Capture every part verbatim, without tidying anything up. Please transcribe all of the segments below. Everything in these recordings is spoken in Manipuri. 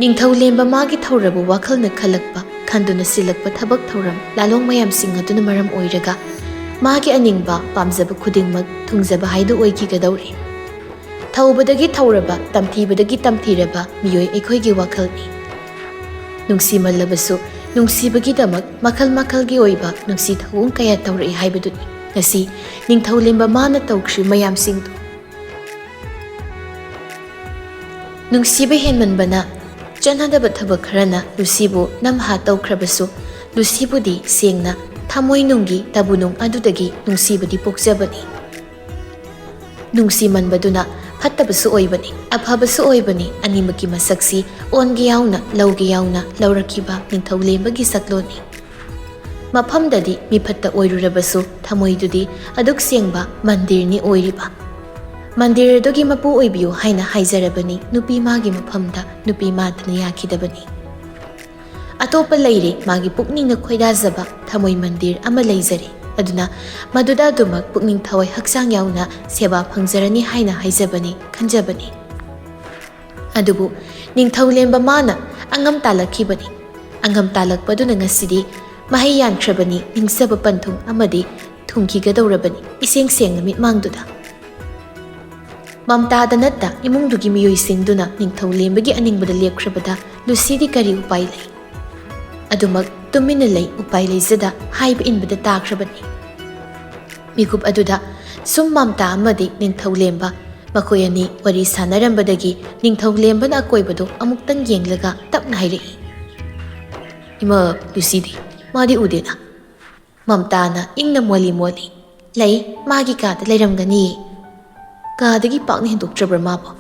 ꯅꯤꯡꯊꯧ ꯂꯦꯝꯕ ꯃꯥꯒꯤ ꯊꯧꯔꯕ ꯋꯥꯈꯜꯅ ꯈꯜꯂꯛꯄ, ꯈꯟꯗꯨꯅ ꯁꯤꯜꯂꯛꯄ ꯊꯕꯛ ꯊꯧꯔꯝ, ꯂꯥꯂꯣꯡ ꯃꯌꯥꯝꯁꯤꯡ ꯑꯗꯨꯅ ꯃꯔꯝ ꯑꯣꯏꯔꯒ ꯃꯥꯒꯤ ꯑꯅꯤꯡꯕ, ꯄꯥꯝꯖꯕ ꯈꯨꯗꯤꯡꯃꯛ ꯊꯨꯡꯖꯕ ꯍꯥꯏꯗꯨ ꯑꯣꯏꯈꯤꯒꯗꯧꯔꯦ꯫ ꯊꯧꯕꯗꯒꯤ ꯊꯧꯔꯕ, ꯇꯝꯊꯤꯕꯗꯒꯤ ꯇꯝꯊꯤꯔꯕ ꯃꯤꯑꯣꯏ ꯑꯩꯈꯣꯏꯒꯤ ꯋꯥꯈꯜꯅꯤ꯫ ꯅꯨꯡꯁꯤꯃꯜꯂꯕꯁꯨ ꯅꯨꯡꯁꯤꯕꯒꯤꯗꯃꯛ ꯃꯈꯜ ꯃꯈꯜꯒꯤ ꯑꯣꯏꯕ ꯅꯨꯡꯁꯤ ꯊꯧꯑꯣꯡ ꯀꯌꯥ ꯇꯧꯔꯛꯏ ꯍꯥꯏꯕꯗꯨꯅꯤ ꯉꯁꯤ ꯅꯤꯡꯊꯧ ꯂꯦꯝꯕ ꯃꯥꯅ ꯇꯧꯈ꯭ꯔꯤꯕ ꯃꯌꯥꯝꯁꯤꯡꯗꯨ꯫ ꯅꯨꯡꯁꯤꯕ ꯍꯦꯟꯃꯟꯕꯅ ꯆꯠꯅꯗꯕ ꯊꯕꯛ ꯈꯔꯅ ꯂꯨꯁꯤꯕꯨ ꯅꯝꯍꯥ ꯇꯧꯈ꯭ꯔꯕꯁꯨ, ꯂꯨꯁꯤꯕꯨꯗꯤ ꯁꯦꯡꯅ ꯊꯃꯣꯏꯅꯨꯡꯒꯤ ꯇꯕꯨꯅꯨꯡ ꯑꯗꯨꯗꯒꯤ ꯅꯨꯡꯁꯤꯕꯗꯤ ꯄꯣꯛꯆꯕꯅꯤ꯫ ꯅꯨꯡꯁꯤꯃꯟꯕꯗꯨꯅ ꯐꯠꯇꯕꯁꯨ ꯑꯣꯏꯕꯅꯤ, ꯑꯐꯕꯁꯨ ꯑꯣꯏꯕꯅꯤ, ꯑꯅꯤꯃꯛꯀꯤ ꯃꯁꯛꯁꯤ ꯑꯣꯟꯒꯦ ꯌꯥꯎꯅ, ꯂꯧꯒꯦ ꯌꯥꯎꯅ ꯂꯧꯔꯛꯈꯤꯕ ꯅꯤꯡꯊꯧ ꯂꯦꯝꯕꯒꯤ ꯁꯛꯂꯣꯟꯅꯤ꯫ ꯃꯐꯝꯗꯗꯤ ꯃꯤꯐꯠꯇ ꯑꯣꯏꯔꯨꯔꯕꯁꯨ ꯊꯃꯣꯏꯗꯨꯗꯤ ꯑꯗꯨꯛ ꯁꯦꯡꯕ ꯃꯟꯗꯤꯔꯅꯤ ꯑꯣꯏꯔꯤꯕ꯫ ꯃꯟꯗꯤꯔ ꯑꯗꯨꯒꯤ ꯃꯄꯨ ꯑꯣꯏꯕꯤꯌꯨ ꯍꯥꯏꯅ ꯍꯥꯏꯖꯔꯕꯅꯤ ꯅꯨꯄꯤ ꯃꯥꯒꯤ ꯃꯐꯝꯗ, ꯅꯨꯄꯤ ꯃꯥꯗꯅ ꯌꯥꯈꯤꯗꯕꯅꯤ꯫ ꯑꯇꯣꯞꯄ ꯂꯩꯔꯦ, ꯃꯥꯒꯤ ꯄꯨꯛꯅꯤꯡꯅ ꯈꯣꯏꯗꯥꯖꯕ ꯊꯃꯣꯏ ꯃꯟꯗꯤꯔ ꯑꯃ ꯂꯩꯖꯔꯦ꯫ ꯑꯗꯨꯅ ꯃꯗꯨꯗ ꯑꯗꯨꯃꯛ ꯄꯨꯛꯅꯤꯡ ꯊꯋꯥꯏ ꯍꯛꯆꯥꯡ ꯌꯥꯎꯅ ꯁꯦꯕꯥ ꯐꯪꯖꯔꯅꯤ ꯍꯥꯏꯅ ꯍꯥꯏꯖꯕꯅꯤ, ꯈꯟꯖꯕꯅꯤ꯫ ꯑꯗꯨꯕꯨ ꯅꯤꯡꯊꯧ ꯂꯦꯝꯕ ꯃꯥꯅ ꯑꯉꯝ ꯇꯥꯜꯂꯛꯈꯤꯕꯅꯤ꯫ ꯑꯉꯝ ꯇꯥꯜꯂꯛꯄꯗꯨꯅ ꯉꯁꯤꯗꯤ ꯃꯍꯩ ꯌꯥꯟꯈ꯭ꯔꯕꯅꯤ, ꯅꯤꯡꯖꯕ ꯄꯟꯊꯨꯡ ꯑꯃꯗꯤ ꯊꯨꯡꯈꯤꯒꯗꯧꯔꯕꯅꯤ ꯏꯁꯦꯡ ꯁꯦꯡꯅ ꯃꯤꯠꯃꯥꯡꯗꯨꯗ꯫ ꯃꯝꯇꯥꯗ ꯅꯠꯇ ꯏꯃꯨꯡꯗꯨꯒꯤ ꯃꯤꯑꯣꯏꯁꯤꯡꯗꯨꯅ ꯅꯤꯡꯊꯧ ꯂꯦꯝꯕꯒꯤ ꯑꯅꯤꯡꯕꯗ ꯂꯦꯞꯈ꯭ꯔꯕꯗ ꯂꯨꯁꯤꯗꯤ ꯀꯔꯤ ꯎꯄꯥꯏ ꯂꯩ? ꯑꯗꯨꯃꯛ ꯇꯨꯃꯤꯟꯅ ꯂꯩ, ꯎꯄꯥꯏ ꯂꯩꯖꯗ ꯍꯥꯏꯕ ꯏꯟꯕꯗ ꯇꯥꯈ꯭ꯔꯕꯅꯤ꯫ ꯃꯤꯀꯨꯞ ꯑꯗꯨꯗ ꯁꯨꯝ ꯃꯝꯇꯥ ꯑꯃꯗꯤ ꯅꯤꯡꯊꯧ ꯂꯦꯝꯕ ꯃꯈꯣꯏ ꯑꯅꯤ ꯋꯥꯔꯤ ꯁꯥꯟꯅꯔꯝꯕꯗꯒꯤ ꯅꯤꯡꯊꯧ ꯂꯦꯝꯕꯅ ꯑꯀꯣꯏꯕꯗꯨ ꯑꯃꯨꯛꯇꯪ ꯌꯦꯡꯂꯒ ꯇꯞꯅ ꯍꯥꯏꯔꯛꯏ, "ꯏꯃꯥ, ꯂꯨꯁꯤꯗꯤ? ꯃꯥꯗꯤ ꯎꯗꯦꯅ?" ꯃꯝꯇꯥꯅ ꯏꯪꯅ ꯃꯣꯜꯂꯤ ꯃꯣꯜꯂꯤ, "ꯂꯩ, ꯃꯥꯒꯤ ꯀꯥꯗ ꯂꯩꯔꯝꯒꯅꯤꯌꯦ꯫ ꯀꯥꯗꯒꯤ ꯄꯥꯛꯅ ꯍꯦꯟꯗꯣꯛꯇ꯭ꯔꯕ꯭ꯔꯥ ꯃꯥꯕꯣ?"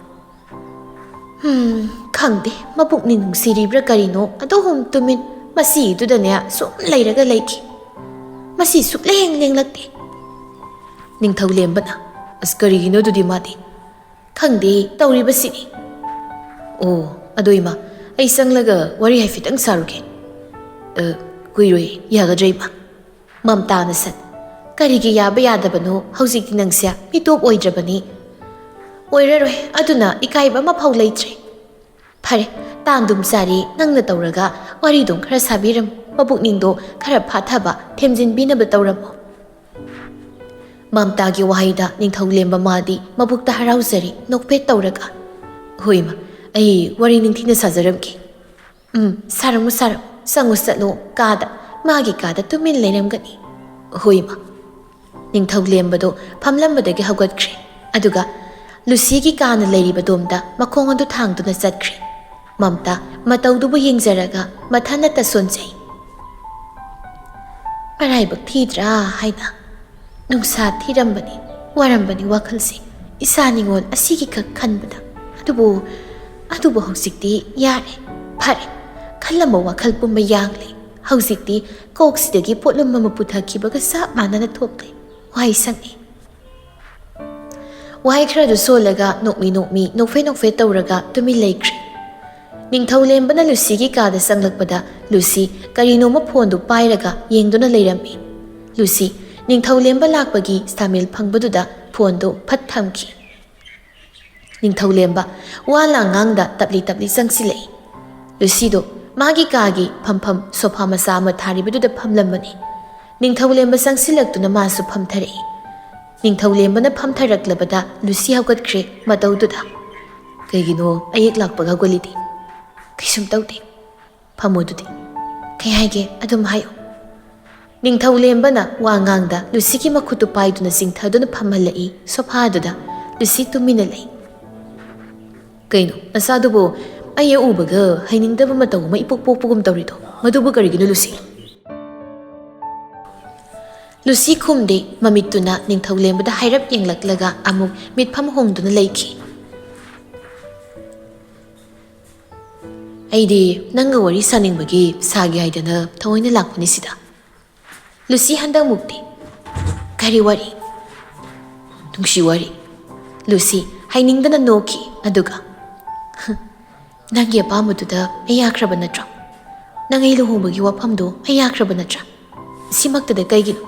"ꯍꯝ, ꯈꯪꯗꯦ, ꯃꯕꯨꯛꯅꯤ ꯅꯨꯡꯁꯤꯔꯤꯕ꯭ꯔꯥ ꯀꯔꯤꯅꯣ, ꯑꯗꯨꯝ ꯇꯨꯃꯤꯟ, ꯃꯁꯤꯗꯨꯗꯅꯦ ꯁꯨꯝ ꯂꯩꯔꯒ ꯂꯩꯈꯤ꯫ ꯃꯁꯤ ꯁꯨꯛꯂꯦꯡ ꯂꯦꯡꯂꯛꯇꯦ꯫" ꯅꯤꯡꯊꯧ ꯂꯦꯝꯕꯅ, "ꯑꯁ, ꯀꯔꯤꯒꯤꯅꯣ ꯑꯗꯨꯗꯤ ꯃꯥꯗꯤ?" "ꯈꯪꯗꯦ, ꯇꯧꯔꯤꯕꯁꯤꯅꯤ꯫" "ꯑꯣ, ꯑꯗꯣ ꯏꯃꯥ, ꯑꯩ ꯆꯪꯂꯒ ꯋꯥꯔꯤ ꯍꯥꯏꯐꯦꯠꯇꯪ ꯁꯥꯔꯨꯒꯦ꯫" "ꯑ, ꯀꯨꯏꯔꯣꯏ, ꯌꯥꯒꯗ꯭ꯔꯥ ꯏꯃꯥ?" ꯃꯝꯇꯥꯅ ꯁꯠ, "ꯀꯔꯤꯒꯤ ꯌꯥꯕ ꯌꯥꯗꯕꯅꯣ? ꯍꯧꯖꯤꯛꯇꯤ ꯅꯪꯁꯦ ꯃꯤꯇꯣꯞ ꯑꯣꯏꯗ꯭ꯔꯕꯅꯤ꯫" "ꯑꯣꯏꯔꯔꯣꯏ, ꯑꯗꯨꯅ ꯏꯀꯥꯏꯕ ꯑꯃꯐꯥꯎ ꯂꯩꯇ꯭ꯔꯦ꯫" "ꯐꯔꯦ, ꯇꯥꯟꯗꯨꯝ ꯆꯥꯔꯤ ꯅꯪꯅ ꯇꯧꯔꯒ ꯋꯥꯔꯤꯗꯨꯝ ꯈꯔ ꯁꯥꯕꯤꯔꯝꯃꯨ꯫ ꯃꯄꯨꯛꯅꯤꯡꯗꯣ ꯈꯔ ꯐꯥꯊꯕ, ꯊꯦꯝꯖꯤꯟꯕꯤꯅꯕ ꯇꯧꯔꯝꯃꯨ꯫ ꯃꯝꯇꯥꯒꯤ ꯋꯥꯍꯩꯗ ꯅꯤꯡꯊꯧꯂꯦꯝꯕ ꯃꯥꯗꯤ ꯃꯕꯨꯛꯇ ꯍꯔꯥꯎꯖꯔꯤ, ꯅꯣꯛꯐꯦꯠ ꯇꯧꯔꯒ, "ꯍꯣꯏ ꯏꯃꯥ, ꯑꯩ ꯋꯥꯔꯤ ꯅꯤꯡꯊꯤꯅ ꯁꯥꯖꯔꯝꯒꯦ꯫ ꯎꯝ, ꯁꯥꯔꯝꯃꯨ, ꯁꯥꯔꯝꯃꯨ, ꯆꯪꯉꯨ ꯆꯠꯂꯨ ꯀꯥꯗ, ꯃꯥꯒꯤ ꯀꯥꯗ ꯇꯨꯃꯤꯟ ꯂꯩꯔꯝꯒꯅꯤ꯫ ꯍꯣꯏ ꯏꯃꯥ꯫" ꯅꯤꯡꯊꯧꯂꯦꯝꯕꯗꯣ ꯐꯝꯂꯝꯕꯗꯒꯤ ꯍꯧꯒꯠꯈ꯭ꯔꯦ, ꯑꯗꯨꯒ ꯂꯨꯁꯤꯒꯤ ꯀꯥꯅ ꯂꯩꯔꯤꯕ ꯗꯣꯝꯗ ꯃꯈꯣꯡ ꯑꯗꯨ ꯊꯥꯡꯗꯨꯅ ꯆꯠꯈ꯭ꯔꯦ꯫ ꯃꯝꯇꯥ ꯃꯇꯧꯗꯨꯕꯨ ꯌꯦꯡꯖꯔꯒ ꯃꯊꯟꯅꯇ ꯁꯣꯟꯖꯩ꯫ "ꯃꯔꯥꯏꯕꯛ ꯊꯤꯗ꯭ꯔꯥ ꯍꯥꯏꯅ꯫ ꯅꯨꯡꯁꯥ ꯊꯤꯔꯝꯕꯅꯤ, ꯋꯥꯔꯝꯕꯅꯤ ꯋꯥꯈꯜꯁꯦ, ꯏꯆꯥ ꯅꯤꯉꯣꯜ ꯑꯁꯤꯒꯤꯈꯛ ꯈꯟꯕꯗ꯫ ꯑꯗꯨꯕꯨ, ꯑꯗꯨꯕꯨ ꯍꯧꯖꯤꯛꯇꯤ ꯌꯥꯔꯦ, ꯐꯔꯦ꯫ ꯈꯜꯂꯝꯕ ꯋꯥꯈꯜ ꯄꯨꯝꯕ ꯌꯥꯡꯂꯦ꯫ ꯍꯧꯖꯤꯛꯇꯤ ꯀꯣꯛꯁꯤꯗꯒꯤ ꯄꯣꯠꯂꯨꯝ ꯑꯃ ꯄꯨꯊꯈꯤꯕꯒ ꯆꯞ ꯃꯥꯟꯅꯅ ꯊꯣꯛꯂꯦ꯫ ꯋꯥꯍꯩ ꯁꯪꯉꯦ꯫" ꯋꯥꯍꯩ ꯈꯔꯗꯨ ꯁꯣꯜꯂꯒ ꯅꯣꯛꯃꯤ ꯅꯣꯛꯃꯤ, ꯅꯣꯛꯐꯦ ꯅꯣꯛꯐꯦ ꯇꯧꯔꯒ ꯇꯨꯃꯤꯟ ꯂꯩꯈ꯭ꯔꯦ꯫ ꯅꯤꯡꯊꯧꯂꯦꯝꯕꯅ ꯂꯨꯁꯤꯒꯤ ꯀꯥꯗ ꯆꯪꯂꯛꯄꯗ ꯂꯨꯁꯤ ꯀꯔꯤꯅꯣꯃ ꯐꯣꯟꯗꯨ ꯄꯥꯏꯔꯒ ꯌꯦꯡꯗꯨꯅ ꯂꯩꯔꯝꯃꯤ꯫ ꯂꯨꯁꯤ ꯅꯤꯡꯊꯧꯂꯦꯝꯕ ꯂꯥꯛꯄꯒꯤ ꯁꯥꯃꯤꯜ ꯐꯪꯕꯗꯨꯗ ꯐꯣꯟꯗꯨ ꯐꯠ ꯊꯝꯈꯤ꯫ ꯅꯤꯡꯊꯧꯂꯦꯝꯕ ꯋꯥ ꯂꯥꯡ ꯉꯥꯡꯗ ꯇꯞꯂꯤ ꯇꯞꯂꯤ ꯆꯪꯁꯤꯜꯂꯛꯏ꯫ ꯂꯨꯁꯤꯗꯣ ꯃꯥꯒꯤ ꯀꯥꯒꯤ ꯐꯝꯐꯝ ꯁꯣꯐꯥ ꯃꯆꯥ ꯑꯃ ꯊꯥꯔꯤꯕꯗꯨꯗ ꯐꯝꯂꯝꯕꯅꯤ꯫ ꯅꯤꯡꯊꯧꯂꯦꯝꯕ ꯆꯪꯁꯤꯜꯂꯛꯇꯨꯅ ꯃꯥꯁꯨ ꯐꯝꯊꯔꯛꯏ꯫ ꯅꯤꯡꯊꯧꯂꯦꯝꯕꯅ ꯐꯝꯊꯔꯛꯂꯕꯗ ꯂꯨꯁꯤ ꯍꯧꯒꯠꯈ꯭ꯔꯦ ꯃꯇꯧꯗꯨꯗ꯫ "ꯀꯩꯒꯤꯅꯣ ꯑꯌꯦꯛ ꯂꯥꯛꯄꯒ ꯍꯧꯒꯠꯂꯤꯗꯤ? ꯀꯩꯁꯨꯝ ꯇꯧꯗꯦ꯫ ꯐꯝꯃꯨ ꯑꯗꯨꯗꯤ꯫ ꯀꯩ ꯍꯥꯏꯒꯦ ꯑꯗꯨꯝ ꯍꯥꯏꯌꯨ꯫" ꯅꯤꯡꯊꯧꯂꯦꯝꯕꯅ ꯋꯥ ꯉꯥꯡꯗ ꯂꯨꯁꯤꯒꯤ ꯃꯈꯨꯠꯇꯨ ꯄꯥꯏꯗꯨꯅ ꯆꯤꯡꯊꯗꯨꯅ ꯐꯝꯍꯜꯂꯛꯏ ꯁꯣꯐꯥꯗꯨꯗ꯫ ꯂꯨꯁꯤ ꯇꯨꯃꯤꯟꯅ ꯂꯩ꯫ "ꯀꯩꯅꯣ ꯅꯆꯥꯗꯨꯕꯨ ꯑꯩ ꯎꯕꯒ ꯍꯩꯅꯤꯡꯗꯕ ꯃꯇꯧ ꯑꯃ ꯏꯄꯣꯛ ꯄꯣꯛꯄꯒꯨꯝ ꯇꯧꯔꯤꯗꯣ? ꯃꯗꯨꯕꯨ ꯀꯔꯤꯒꯤꯅꯣ ꯂꯨꯁꯤ?" ꯂꯨꯁꯤ ꯈꯨꯝꯗꯦ꯫ ꯃꯃꯤꯠꯇꯨꯅ ꯅꯤꯡꯊꯧꯂꯦꯝꯕꯗ ꯍꯥꯏꯔꯞ ꯌꯦꯡꯂꯛꯂꯒ ꯑꯃꯨꯛ ꯃꯤꯠꯐꯝ ꯍꯣꯡꯗꯨꯅ ꯂꯩꯈꯤ꯫ "ꯑꯩꯗꯤ ꯅꯪꯒ ꯋꯥꯔꯤ ꯁꯥꯅꯤꯡꯕꯒꯤ ꯁꯥꯒꯦ ꯍꯥꯏꯗꯅ ꯊꯑꯣꯏꯅ ꯂꯥꯛꯄꯅꯤ ꯁꯤꯗ꯫" ꯂꯨꯁꯤ ꯍꯟꯗꯛꯃꯨꯛꯇꯤ꯫ "ꯀꯔꯤ ꯋꯥꯔꯤ?" "ꯅꯨꯡꯁꯤ ꯋꯥꯔꯤ꯫" ꯂꯨꯁꯤ ꯍꯩꯅꯤꯡꯗꯅ ꯅꯣꯛꯈꯤ꯫ ꯑꯗꯨꯒ, "ꯅꯪꯒꯤ ꯑꯄꯥꯝꯕꯗꯨꯗ ꯑꯩ ꯌꯥꯈ꯭ꯔꯕ ꯅꯠꯇ꯭ꯔꯣ? ꯅꯪ ꯑꯩ ꯂꯨꯍꯣꯡꯕꯒꯤ ꯋꯥꯐꯝꯗꯣ ꯑꯩ ꯌꯥꯈ꯭ꯔꯕ ꯅꯠꯇ꯭ꯔꯥ? ꯁꯤꯃꯛꯇꯗ ꯀꯩꯒꯤꯅꯣ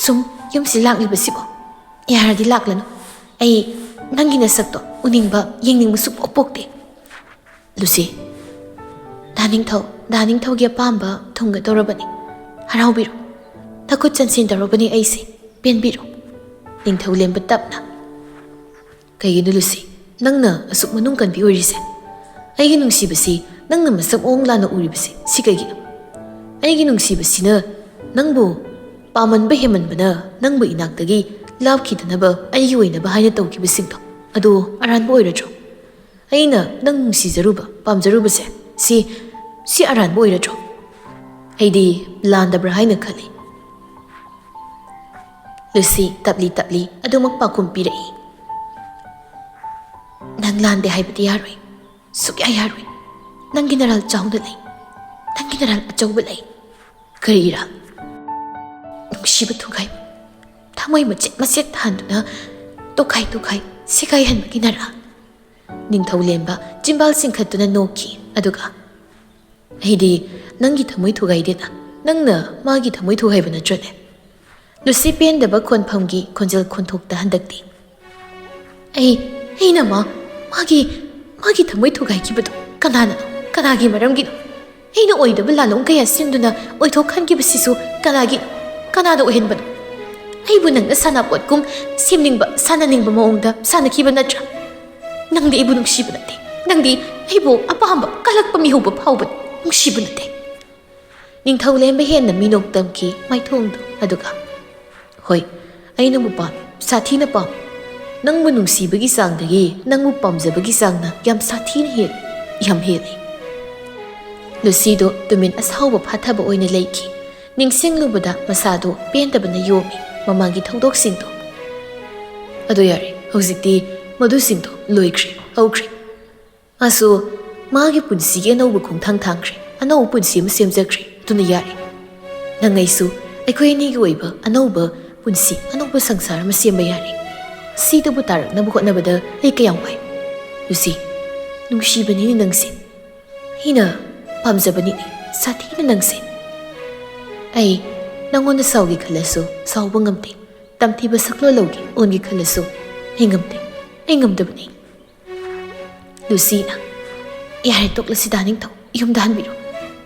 ꯁꯨꯝ ꯌꯨꯝꯁꯤ ꯂꯥꯛꯂꯤꯕꯁꯤꯕꯣ? ꯌꯥꯔꯗꯤ ꯂꯥꯛꯂꯅꯨ꯫ ꯑꯩ ꯅꯪꯒꯤ ꯅꯁꯛꯇꯣ ꯎꯅꯤꯡꯕ, ꯌꯦꯡꯅꯤꯡꯕ ꯁꯨꯛꯄꯣꯛ ꯄꯣꯛꯇꯦ꯫" "ꯂꯨꯁꯤ, ꯗꯥ ꯅꯤꯡꯊꯧ, ꯗꯥ ꯅꯤꯡꯊꯧꯒꯤ ꯑꯄꯥꯝꯕ ꯊꯨꯡꯒꯗꯧꯔꯕꯅꯤ꯫ ꯍꯔꯥꯎꯕꯤꯔꯣ꯫ ꯅꯈꯨꯠ ꯆꯟꯁꯤꯟꯗꯧꯔꯕꯅꯤ ꯑꯩꯁꯦ꯫ ꯄꯦꯟꯕꯤꯔꯣ꯫ ꯅꯤꯡꯊꯧ ꯂꯦꯝꯕ ꯇꯞꯅ, "ꯀꯩꯒꯤꯅꯣ ꯂꯨꯁꯤ, ꯅꯪꯅ ꯑꯁꯨꯛ ꯃꯅꯨꯡ ꯀꯟꯕꯤ ꯑꯣꯏꯔꯤꯁꯦ? ꯑꯩꯒꯤ ꯅꯨꯡꯁꯤꯕꯁꯤ ꯅꯪꯅ ꯃꯁꯛ ꯃꯑꯣꯡ ꯂꯥꯟꯅ ꯎꯔꯤꯕꯁꯤ ꯁꯤ ꯀꯩꯒꯤꯅꯣ? ꯑꯩꯒꯤ ꯅꯨꯡꯁꯤꯕꯁꯤꯅ ꯅꯪꯕꯨ ꯄꯥꯝꯃꯟꯕ ꯍꯦꯟꯃꯟꯕꯅ ꯅꯪꯕꯨ ꯏꯅꯥꯛꯇꯒꯤ ꯂꯥꯞꯈꯤꯗꯅꯕ ꯑꯩꯒꯤ ꯑꯣꯏꯅꯕ ꯍꯥꯏꯅ ꯇꯧꯈꯤꯕꯁꯤꯡꯗꯣ ꯑꯗꯨ ꯑꯔꯥꯟꯕ ꯑꯣꯏꯔꯗ꯭ꯔꯣ? ꯑꯩꯅ ꯅꯪ ꯅꯨꯡꯁꯤꯖꯔꯨꯕ, ꯄꯥꯝꯖꯔꯨꯕꯁꯦ ꯁꯤ, ꯁꯤ ꯑꯔꯥꯟꯕ ꯑꯣꯏꯔꯗ꯭ꯔꯣ? ꯑꯩꯗꯤ ꯂꯥꯟꯗꯕ꯭ꯔꯥ ꯍꯥꯏꯅ ꯈꯜꯂꯤ꯫" ꯂꯨꯁꯤ ꯇꯞꯂꯤ ꯇꯞꯂꯤ ꯑꯗꯨꯃꯛ ꯄꯥꯎꯈꯨꯝ ꯄꯤꯔꯛꯏ꯫ "ꯅꯪ ꯂꯥꯟꯗꯦ ꯍꯥꯏꯕꯗꯤ ꯌꯥꯔꯣꯏ꯫ ꯁꯨꯛꯌꯥ ꯌꯥꯔꯣꯏ꯫ ꯅꯪꯒꯤ ꯅꯔꯥꯜ ꯆꯥꯎꯅ ꯂꯩ꯫ ꯅꯪꯒꯤ ꯅꯔꯥꯜ ꯑꯆꯧꯕ ꯂꯩ꯫" "ꯀꯔꯤ ꯏꯔꯥꯜ?" "ꯅꯨꯡꯁꯤꯕ ꯊꯨꯒꯥꯏꯕ꯫ ꯊꯃꯣꯏ ꯃꯆꯦꯠ ꯃꯆꯦꯠ ꯊꯥꯟꯗꯨꯅ ꯇꯣꯈꯥꯏ ꯇꯣꯈꯥꯏ ꯁꯦꯒꯥꯏꯍꯟꯕꯒꯤ ꯅꯔꯥꯜ꯫" ꯅꯤꯡꯊꯧ ꯂꯦꯝꯕ ꯆꯤꯝꯕꯥꯜ ꯆꯤꯡꯈꯠꯇꯨꯅ ꯅꯣꯛꯈꯤ꯫ ꯑꯗꯨꯒ, "ꯑꯩꯗꯤ ꯅꯪꯒꯤ ꯊꯃꯣꯏ ꯊꯨꯒꯥꯏꯗꯦꯅ꯫ ꯅꯪꯅ ꯃꯥꯒꯤ ꯊꯃꯣꯏ ꯊꯨꯒꯥꯏꯕ ꯅꯠꯇ꯭ꯔꯅꯦ?" ꯂꯨꯁꯤ ꯄꯦꯟꯗꯕ ꯈꯣꯟꯐꯝꯒꯤ ꯈꯣꯟꯖꯦꯜ ꯈꯣꯟꯊꯣꯛꯇ ꯍꯟꯗꯛꯇꯤ, "ꯑꯩ, ꯑꯩꯅ ꯃꯥ, ꯃꯥꯒꯤ, ꯃꯥꯒꯤ ꯊꯃꯣꯏ ꯊꯨꯒꯥꯏꯈꯤꯕꯗꯣ ꯀꯅꯥꯅꯅꯣ? ꯀꯅꯥꯒꯤ ꯃꯔꯝꯒꯤꯅꯣ? ꯑꯩꯅ ꯑꯣꯏꯗꯕ ꯂꯥꯜꯂꯣꯡ ꯀꯌꯥ ꯁꯤꯟꯗꯨꯅ ꯑꯣꯏꯊꯣꯛꯍꯟꯈꯤꯕꯁꯤꯁꯨ ꯀꯅꯥꯒꯤ, ꯀꯅꯥꯅ ꯑꯣꯏꯍꯟꯕꯅꯣ? ꯑꯩꯕꯨ ꯅꯪꯅ ꯁꯥꯟꯅꯄꯣꯠꯀꯨꯝ ꯁꯦꯝꯅꯤꯡꯕ, ꯁꯥꯟꯅꯅꯤꯡꯕ ꯃꯑꯣꯡꯗ ꯁꯥꯟꯅꯈꯤꯕ ꯅꯠꯇ꯭ꯔꯥ? ꯅꯪꯗꯤ ꯑꯩꯕꯨ ꯅꯨꯡꯁꯤꯕ ꯅꯠꯇꯦ꯫ ꯅꯪꯗꯤ ꯑꯩꯕꯨ ꯑꯄꯥꯝꯕ ꯀꯜꯂꯛꯄ ꯃꯤꯍꯧꯕ ꯐꯥꯎꯕꯅꯤ, ꯅꯨꯡꯁꯤꯕ ꯅꯠꯇꯦ꯫" ꯅꯤꯡꯊꯧ ꯂꯦꯝꯕ ꯍꯦꯟꯅ ꯃꯤꯅꯣꯛ ꯇꯝꯈꯤ ꯃꯥꯏꯊꯣꯡꯗꯨ꯫ ꯑꯗꯨꯒ, "ꯍꯣꯏ, ꯑꯩ ꯅꯪꯕꯨ ꯄꯥꯝꯃꯤ, ꯁꯥꯊꯤꯅ ꯄꯥꯝꯃꯤ꯫ ꯅꯪꯕꯨ ꯅꯨꯡꯁꯤꯕꯒꯤ ꯆꯥꯡꯗꯒꯤ ꯅꯪꯕꯨ ꯄꯥꯝꯖꯕꯒꯤ ꯆꯥꯡꯅ ꯌꯥꯝ ꯁꯥꯊꯤꯅ ꯍꯦꯜꯂꯤ, ꯌꯥꯝ ꯍꯦꯜꯂꯤ꯫" ꯂꯨꯁꯤꯗꯣ ꯇꯨꯃꯤꯟ ꯑꯁꯥꯎꯕ ꯐꯥꯊꯕ ꯑꯣꯏꯅ ꯂꯩꯈꯤ꯫ ꯅꯤꯡꯁꯤꯡꯂꯨꯕꯗ ꯃꯁꯥꯗꯣ ꯄꯦꯟꯗꯕꯅ ꯌꯣꯝꯃꯤ꯫ ꯃꯃꯥꯡꯒꯤ ꯊꯧꯗꯣꯛꯁꯤꯡꯗꯣ꯫ "ꯑꯗꯨ ꯌꯥꯔꯦ, ꯍꯧꯖꯤꯛꯇꯤ ꯃꯗꯨꯁꯤꯡꯗꯣ ꯂꯣꯏꯈ꯭ꯔꯦ, ꯍꯧꯈ꯭ꯔꯦ꯫ ꯃꯥꯁꯨ ꯃꯥꯒꯤ ꯄꯨꯟꯁꯤꯒꯤ ꯑꯅꯧꯕ ꯈꯣꯡꯊꯥꯡ ꯊꯥꯡꯈ꯭ꯔꯦ, ꯑꯅꯧꯕ ꯄꯨꯟꯁꯤ ꯑꯃ ꯁꯦꯝꯖꯈ꯭ꯔꯦ꯫ ꯑꯗꯨꯅ ꯌꯥꯔꯦ꯫ ꯅꯪ ꯑꯩꯁꯨ ꯑꯩꯈꯣꯏ ꯑꯅꯤꯒꯤ ꯑꯣꯏꯕ ꯑꯅꯧꯕ ꯄꯨꯟꯁꯤ, ꯑꯅꯧꯕ ꯁꯪꯁꯥꯔ ꯑꯃ ꯁꯦꯝꯕ ꯌꯥꯔꯦ꯫ ꯁꯤꯗꯕꯨ ꯇꯥꯔꯛꯅꯕ ꯍꯣꯠꯅꯕꯗ ꯑꯩ ꯀꯌꯥꯝ ꯋꯥꯏ꯫ ꯂꯨꯁꯤ, ꯅꯨꯡꯁꯤꯕꯅꯤꯅꯦ ꯅꯪꯁꯦ꯫ ꯑꯩꯅ ꯄꯥꯝꯖꯕꯅꯤꯅꯦ, ꯁꯥꯊꯤꯅ ꯅꯪꯁꯦ꯫ ꯑꯩ ꯅꯪꯉꯣꯟꯗ ꯁꯥꯎꯒꯦ ꯈꯜꯂꯁꯨ ꯁꯥꯎꯕ ꯉꯝꯗꯦ꯫ ꯇꯝꯊꯤꯕ ꯁꯛꯂꯣꯟ ꯂꯧꯒꯦ ꯑꯣꯟꯒꯦ ꯈꯜꯂꯁꯨ ꯑꯩ ꯉꯝꯗꯦ, ꯑꯩ ꯉꯝꯗꯕꯅꯤ꯫" ꯂꯨꯁꯤꯅ, "ꯌꯥꯔꯦ, ꯇꯣꯛꯂꯁꯤ ꯗꯥ ꯅꯤꯡꯊꯧ, ꯌꯨꯝꯗ ꯍꯟꯕꯤꯔꯣ꯫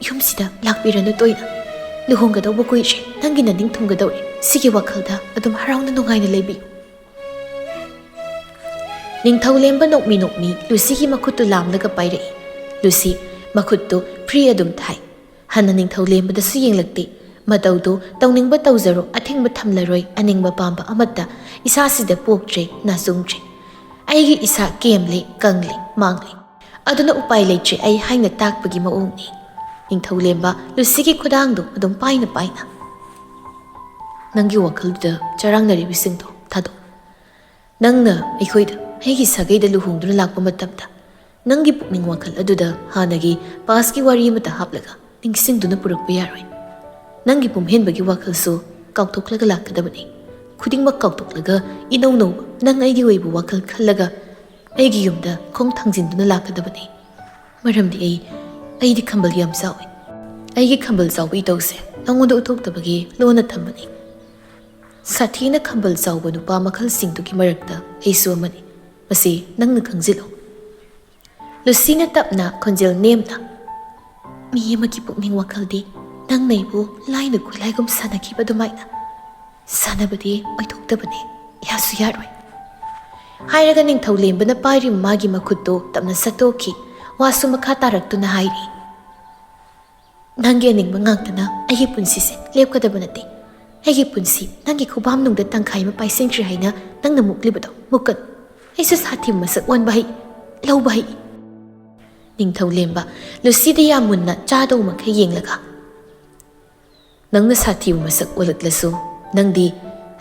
ꯌꯨꯝꯁꯤꯗ ꯂꯥꯛꯄꯤꯔꯅꯨ ꯇꯣꯏꯅ꯫ ꯂꯨꯍꯣꯡꯒꯗꯧꯕ ꯀꯨꯏꯗ꯭ꯔꯦ꯫ ꯅꯪꯒꯤ ꯅꯅꯤꯡ ꯊꯨꯡꯒꯗꯧꯔꯦ꯫ ꯁꯤꯒꯤ ꯋꯥꯈꯜꯗ ꯑꯗꯨꯝ ꯍꯔꯥꯎꯅ ꯅꯨꯡꯉꯥꯏꯅ ꯂꯩꯕꯤꯌꯨ꯫" ꯅꯤꯡꯊꯧꯂꯦꯝꯕ ꯅꯣꯛꯃꯤ ꯅꯣꯛꯃꯤ ꯂꯨꯁꯤꯒꯤ ꯃꯈꯨꯠꯇꯨ ꯂꯥꯝꯂꯒ ꯄꯥꯏꯔꯛꯏ꯫ ꯂꯨꯁꯤ ꯃꯈꯨꯠꯇꯨ ꯐ꯭ꯔꯤ ꯑꯗꯨꯝ ꯊꯥꯏ꯫ ꯍꯟꯅ ꯅꯤꯡꯊꯧꯂꯦꯝꯕꯗꯁꯨ ꯌꯦꯡꯂꯛꯇꯦ꯫ ꯃꯇꯧꯗꯨ ꯇꯧꯅꯤꯡꯕ ꯇꯧꯖꯔꯣ, ꯑꯊꯤꯡꯕ ꯊꯝꯂꯔꯣꯏ, ꯑꯅꯤꯡꯕ ꯄꯥꯝꯕ ꯑꯃꯠꯇ ꯏꯁꯥꯁꯤꯗ ꯄꯣꯛꯇ꯭ꯔꯦ, ꯅꯥꯆꯨꯡꯗ꯭ꯔꯦ꯫ ꯑꯩꯒꯤ ꯏꯁꯥ ꯀꯦꯝꯂꯦ, ꯀꯪꯂꯦ, ꯃꯥꯡꯂꯦ꯫ ꯑꯗꯨꯅ ꯎꯄꯥꯏ ꯂꯩꯇ꯭ꯔꯦ ꯑꯩ ꯍꯥꯏꯅ ꯇꯥꯛꯄꯒꯤ ꯃꯑꯣꯡꯅꯤ꯫ ꯅꯤꯡꯊꯧꯂꯦꯝꯕ ꯂꯨꯁꯤꯒꯤ ꯈꯨꯗꯥꯡꯗꯨ ꯑꯗꯨꯝ ꯄꯥꯏꯅ ꯄꯥꯏꯅ, "ꯅꯪꯒꯤ ꯋꯥꯈꯜꯗꯨꯗ ꯆꯔꯥꯡꯅꯔꯤꯕꯁꯤꯡꯗꯣ ꯊꯥꯗꯣꯛ꯫ ꯅꯪꯅ ꯑꯩꯈꯣꯏꯗ, ꯑꯩꯒꯤ ꯁꯥꯒꯩꯗ ꯂꯨꯍꯣꯡꯗꯨꯅ ꯂꯥꯛꯄ ꯃꯇꯝꯗ ꯅꯪꯒꯤ ꯄꯨꯛꯅꯤꯡ ꯋꯥꯈꯜ ꯑꯗꯨꯗ ꯍꯥꯟꯅꯒꯤ ꯄꯥꯁꯀꯤ ꯋꯥꯔꯤ ꯑꯃꯠꯇ ꯍꯥꯞꯂꯒ ꯅꯤꯡꯁꯤꯡꯗꯨꯅ ꯄꯨꯔꯛꯄ ꯌꯥꯔꯣꯏ꯫ ꯅꯪꯒꯤ ꯄꯨꯝꯍꯦꯟꯕꯒꯤ ꯋꯥꯈꯜꯁꯨ ꯀꯥꯎꯊꯣꯛꯂꯒ ꯂꯥꯛꯀꯗꯕꯅꯤ꯫ ꯈꯨꯗꯤꯡꯃꯛ ꯀꯥꯎꯊꯣꯛꯂꯒ ꯏꯅꯧ ꯅꯧꯕ ꯅꯪ ꯑꯩꯒꯤ ꯑꯣꯏꯕ ꯋꯥꯈꯜ ꯈꯜꯂꯒ ꯑꯩꯒꯤ ꯌꯨꯝꯗ ꯈꯣꯡ ꯊꯥꯡꯖꯤꯟꯗꯨꯅ ꯂꯥꯛꯀꯗꯕꯅꯤ꯫ ꯃꯔꯝꯗꯤ ꯑꯩ, ꯑꯩꯗꯤ ꯈꯝꯕꯜ ꯌꯥꯝ ꯆꯥꯎꯏ꯫ ꯑꯩꯒꯤ ꯈꯝꯕꯜ ꯆꯥꯎꯕ ꯏꯇꯧꯁꯦ ꯅꯉꯣꯟꯗ ꯎꯠꯊꯣꯛꯇꯕꯒꯤ ꯂꯣꯟꯅ ꯊꯝꯕꯅꯤ꯫ ꯁꯥꯊꯤꯅ ꯈꯝꯕꯜ ꯆꯥꯎꯕ ꯅꯨꯄꯥ ꯃꯈꯜꯁꯤꯡꯗꯨꯒꯤ ꯃꯔꯛꯇ ꯑꯩꯁꯨ ꯑꯃꯅꯤ꯫ ꯃꯁꯤ ꯅꯪꯅ ꯈꯪꯖꯤꯜꯂꯨ꯫" ꯂꯨꯁꯤꯅ ꯇꯞꯅ, ꯈꯣꯟꯖꯦꯜ ꯅꯦꯝꯅ, "ꯃꯤ ꯑꯃꯒꯤ ꯄꯨꯛꯅꯤꯡ ꯋꯥꯈꯜꯗꯤ ꯅꯪꯅ ꯑꯩꯕꯨ ꯂꯥꯏꯅ ꯈꯨꯠꯂꯥꯏꯒꯨꯝ ꯁꯥꯟꯅꯈꯤꯕ ꯑꯗꯨꯃꯥꯏꯅ ꯁꯥꯟꯅꯕꯗꯤ ꯑꯣꯏꯊꯣꯛꯇꯕꯅꯤ, ꯌꯥꯁꯨ ꯌꯥꯔꯣꯏ꯫" ꯍꯥꯏꯔꯒ ꯅꯤꯡꯊꯧꯂꯦꯝꯕꯅ ꯄꯥꯏꯔꯤꯕ ꯃꯥꯒꯤ ꯃꯈꯨꯠꯇꯨ ꯇꯞꯅ ꯁꯠꯇꯣꯛꯈꯤ꯫ ꯋꯥꯁꯨ ꯃꯈꯥ ꯇꯥꯔꯛꯇꯨꯅ ꯍꯥꯏꯔꯤ, "ꯅꯪꯒꯤ ꯑꯅꯤꯡꯕ ꯉꯥꯛꯇꯅ ꯑꯩꯒꯤ ꯄꯨꯟꯁꯤꯁꯦ ꯂꯦꯞꯀꯗꯕ ꯅꯠꯇꯦ꯫ ꯑꯩꯒꯤ ꯄꯨꯟꯁꯤ ꯅꯪꯒꯤ ꯈꯨꯕꯥꯝꯅꯨꯡꯗ ꯇꯪꯈꯥꯏ ꯑꯃ ꯄꯥꯏꯁꯤꯟꯈ꯭ꯔꯦ ꯍꯥꯏꯅ ꯅꯪꯅ ꯃꯨꯛꯂꯤꯕꯗꯣ ꯃꯨꯛꯀꯅꯨ꯫ ꯑꯩꯁꯨ ꯁꯥꯊꯤꯕ ꯃꯁꯛ ꯑꯣꯟꯕ ꯍꯩ, ꯂꯧꯕ ꯍꯩ꯫" ꯅꯤꯡꯊꯧꯂꯦꯝꯕ ꯂꯨꯁꯤꯗ ꯌꯥꯝ ꯃꯨꯟꯅ ꯆꯥꯗꯧ ꯃꯈꯩ ꯌꯦꯡꯂꯒ, "ꯅꯪꯅ ꯁꯥꯊꯤꯕ ꯃꯁꯛ ꯑꯣꯜꯂꯛꯂꯁꯨ, ꯅꯪꯗꯤ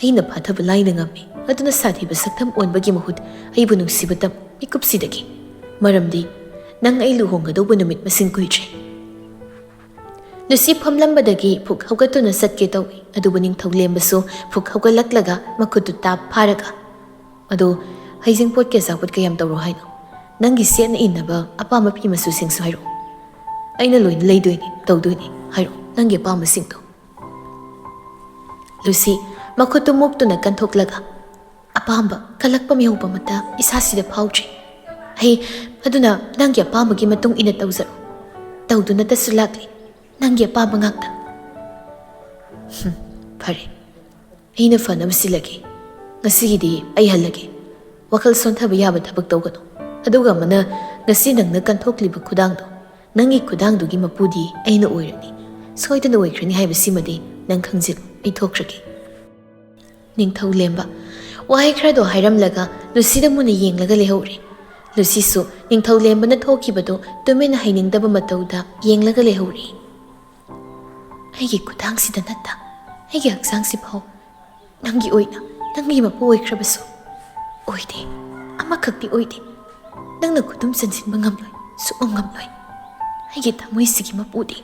ꯑꯩꯅ ꯐꯥꯊꯕ ꯂꯥꯏꯅ ꯉꯝꯃꯤ꯫ ꯑꯗꯨꯅ ꯁꯥꯊꯤꯕ ꯁꯛꯇꯝ ꯑꯣꯟꯕꯒꯤ ꯃꯍꯨꯠ ꯑꯩꯕꯨ ꯅꯨꯡꯁꯤꯕ ꯇꯝ ꯃꯤꯀꯨꯞꯁꯤꯗꯒꯤ꯫ ꯃꯔꯝꯗꯤ ꯅꯪ ꯑꯩ ꯂꯨꯍꯣꯡꯒꯗꯧꯕ ꯅꯨꯃꯤꯠ ꯃꯁꯤꯡ ꯀꯨꯏꯗ꯭ꯔꯦ꯫" ꯂꯨꯁꯤ ꯐꯝꯂꯝꯕꯗꯒꯤ ꯐꯨꯛ ꯍꯧꯒꯠꯇꯨꯅ ꯆꯠꯀꯦ ꯇꯧꯏ꯫ ꯑꯗꯨꯕꯨ ꯅꯤꯡꯊꯧꯂꯦꯝꯕꯁꯨ ꯐꯨꯛ ꯍꯧꯒꯠꯂꯛꯂꯒ ꯃꯈꯨꯠꯇꯨ ꯇꯥꯞ ꯐꯥꯔꯒ, "ꯑꯗꯣ ꯍꯩꯖꯤꯡꯄꯣꯠꯀꯤ ꯑꯆꯥꯄꯣꯠ ꯀꯌꯥꯝ ꯇꯧꯔꯣ ꯍꯥꯏꯅꯣ? ꯅꯪꯒꯤ ꯁꯦꯠꯅ ꯏꯟꯅꯕ ꯑꯄꯥꯝꯕ ꯐꯤ ꯃꯆꯨꯁꯤꯡꯁꯨ ꯍꯥꯏꯔꯛꯑꯣ꯫ ꯑꯩꯅ ꯂꯣꯏꯅ ꯂꯩꯗꯣꯏꯅꯤ, ꯇꯧꯗꯣꯏꯅꯤ꯫ ꯍꯥꯏꯔꯛꯑꯣ, ꯅꯪꯒꯤ ꯑꯄꯥꯝꯕꯁꯤꯡꯗꯣ꯫" ꯂꯨꯁꯤ ꯃꯈꯨꯠꯇꯨ ꯃꯨꯛꯇꯨꯅ ꯀꯟꯊꯣꯛꯂꯒ, "ꯑꯄꯥꯝꯕ ꯀꯜꯂꯛꯄ ꯃꯤꯍꯧꯕ ꯑꯃꯠꯇ ꯏꯁꯥꯁꯤꯗ ꯐꯥꯎꯗ꯭ꯔꯤ꯫ ꯑꯩ ꯑꯗꯨꯅ ꯅꯪꯒꯤ ꯑꯄꯥꯝꯕꯒꯤ ꯃꯇꯨꯡ ꯏꯟꯅ ꯇꯧꯖꯔꯣ꯫" ꯇꯧꯗꯨꯅꯇꯁꯨ ꯂꯥꯛꯂꯤ꯫ ꯅꯪꯒꯤ ꯑꯄꯥꯝꯕ ꯉꯥꯛꯇ꯫ ꯍꯨꯝ, ꯐꯔꯦ꯫ ꯑꯩꯅ ꯐꯅꯕ ꯁꯤꯜꯂꯒꯦ꯫ ꯉꯁꯤꯒꯤꯗꯤ ꯑꯩ ꯍꯜꯂꯒꯦ꯫ ꯋꯥꯈꯜ ꯁꯣꯟꯊꯕ ꯌꯥꯕ ꯊꯕꯛ ꯇꯧꯒꯅꯨ꯫ ꯑꯗꯨꯒ ꯑꯃꯅ, ꯉꯁꯤ ꯅꯪꯅ ꯀꯟꯊꯣꯛꯂꯤꯕ ꯈꯨꯗꯥꯡꯗꯣ, ꯅꯪꯒꯤ ꯈꯨꯗꯥꯡꯗꯨꯒꯤ ꯃꯄꯨꯗꯤ ꯑꯩꯅ ꯑꯣꯏꯔꯅꯤ꯫ ꯁꯣꯏꯗꯅ ꯑꯣꯏꯈ꯭ꯔꯅꯤ ꯍꯥꯏꯕꯁꯤꯃꯗꯤ ꯅꯪ ꯈꯪꯖꯤꯜꯂꯨ꯫ ꯑꯩ ꯊꯣꯛꯈ꯭ꯔꯒꯦ꯫ ꯅꯤꯡꯊꯧ ꯂꯦꯝꯕ ꯋꯥꯍꯩ ꯈꯔꯗꯣ ꯍꯥꯏꯔꯝꯂꯒ ꯂꯨꯁꯤꯗ ꯃꯨꯟꯅ ꯌꯦꯡꯂꯒ ꯂꯩꯍꯧꯔꯦ꯫ ꯂꯨꯁꯤꯁꯨ ꯅꯤꯡꯊꯧ ꯂꯦꯝꯕꯅ ꯊꯣꯛꯈꯤꯕꯗꯣ ꯇꯨꯃꯤꯟꯅ ꯍꯩꯅꯤꯡꯗꯕ ꯃꯇꯧꯗ ꯌꯦꯡꯂꯒ ꯂꯩꯍꯧꯔꯦ꯫ ꯑꯩꯒꯤ ꯈꯨꯗꯥꯡꯁꯤꯗ ꯅꯠꯇ, ꯑꯩꯒꯤ ꯍꯛꯆꯥꯡꯁꯤꯐꯥꯎ ꯅꯪꯒꯤ ꯑꯣꯏꯅ, ꯅꯪꯒꯤ ꯃꯄꯨ ꯑꯣꯏꯈ꯭ꯔꯕꯁꯨ ꯑꯣꯏꯗꯦ, ꯑꯃꯈꯛꯇꯤ ꯑꯣꯏꯗꯦ꯫ ꯅꯪꯅ ꯈꯨꯗꯨꯝ ꯆꯟꯁꯤꯟꯕ ꯉꯝꯂꯣꯏ, ꯁꯨꯛꯉꯝ ꯉꯝꯂꯣꯏ꯫ ꯑꯩꯒꯤ ꯊꯃꯣꯏꯁꯤꯒꯤ ꯃꯄꯨꯗꯤ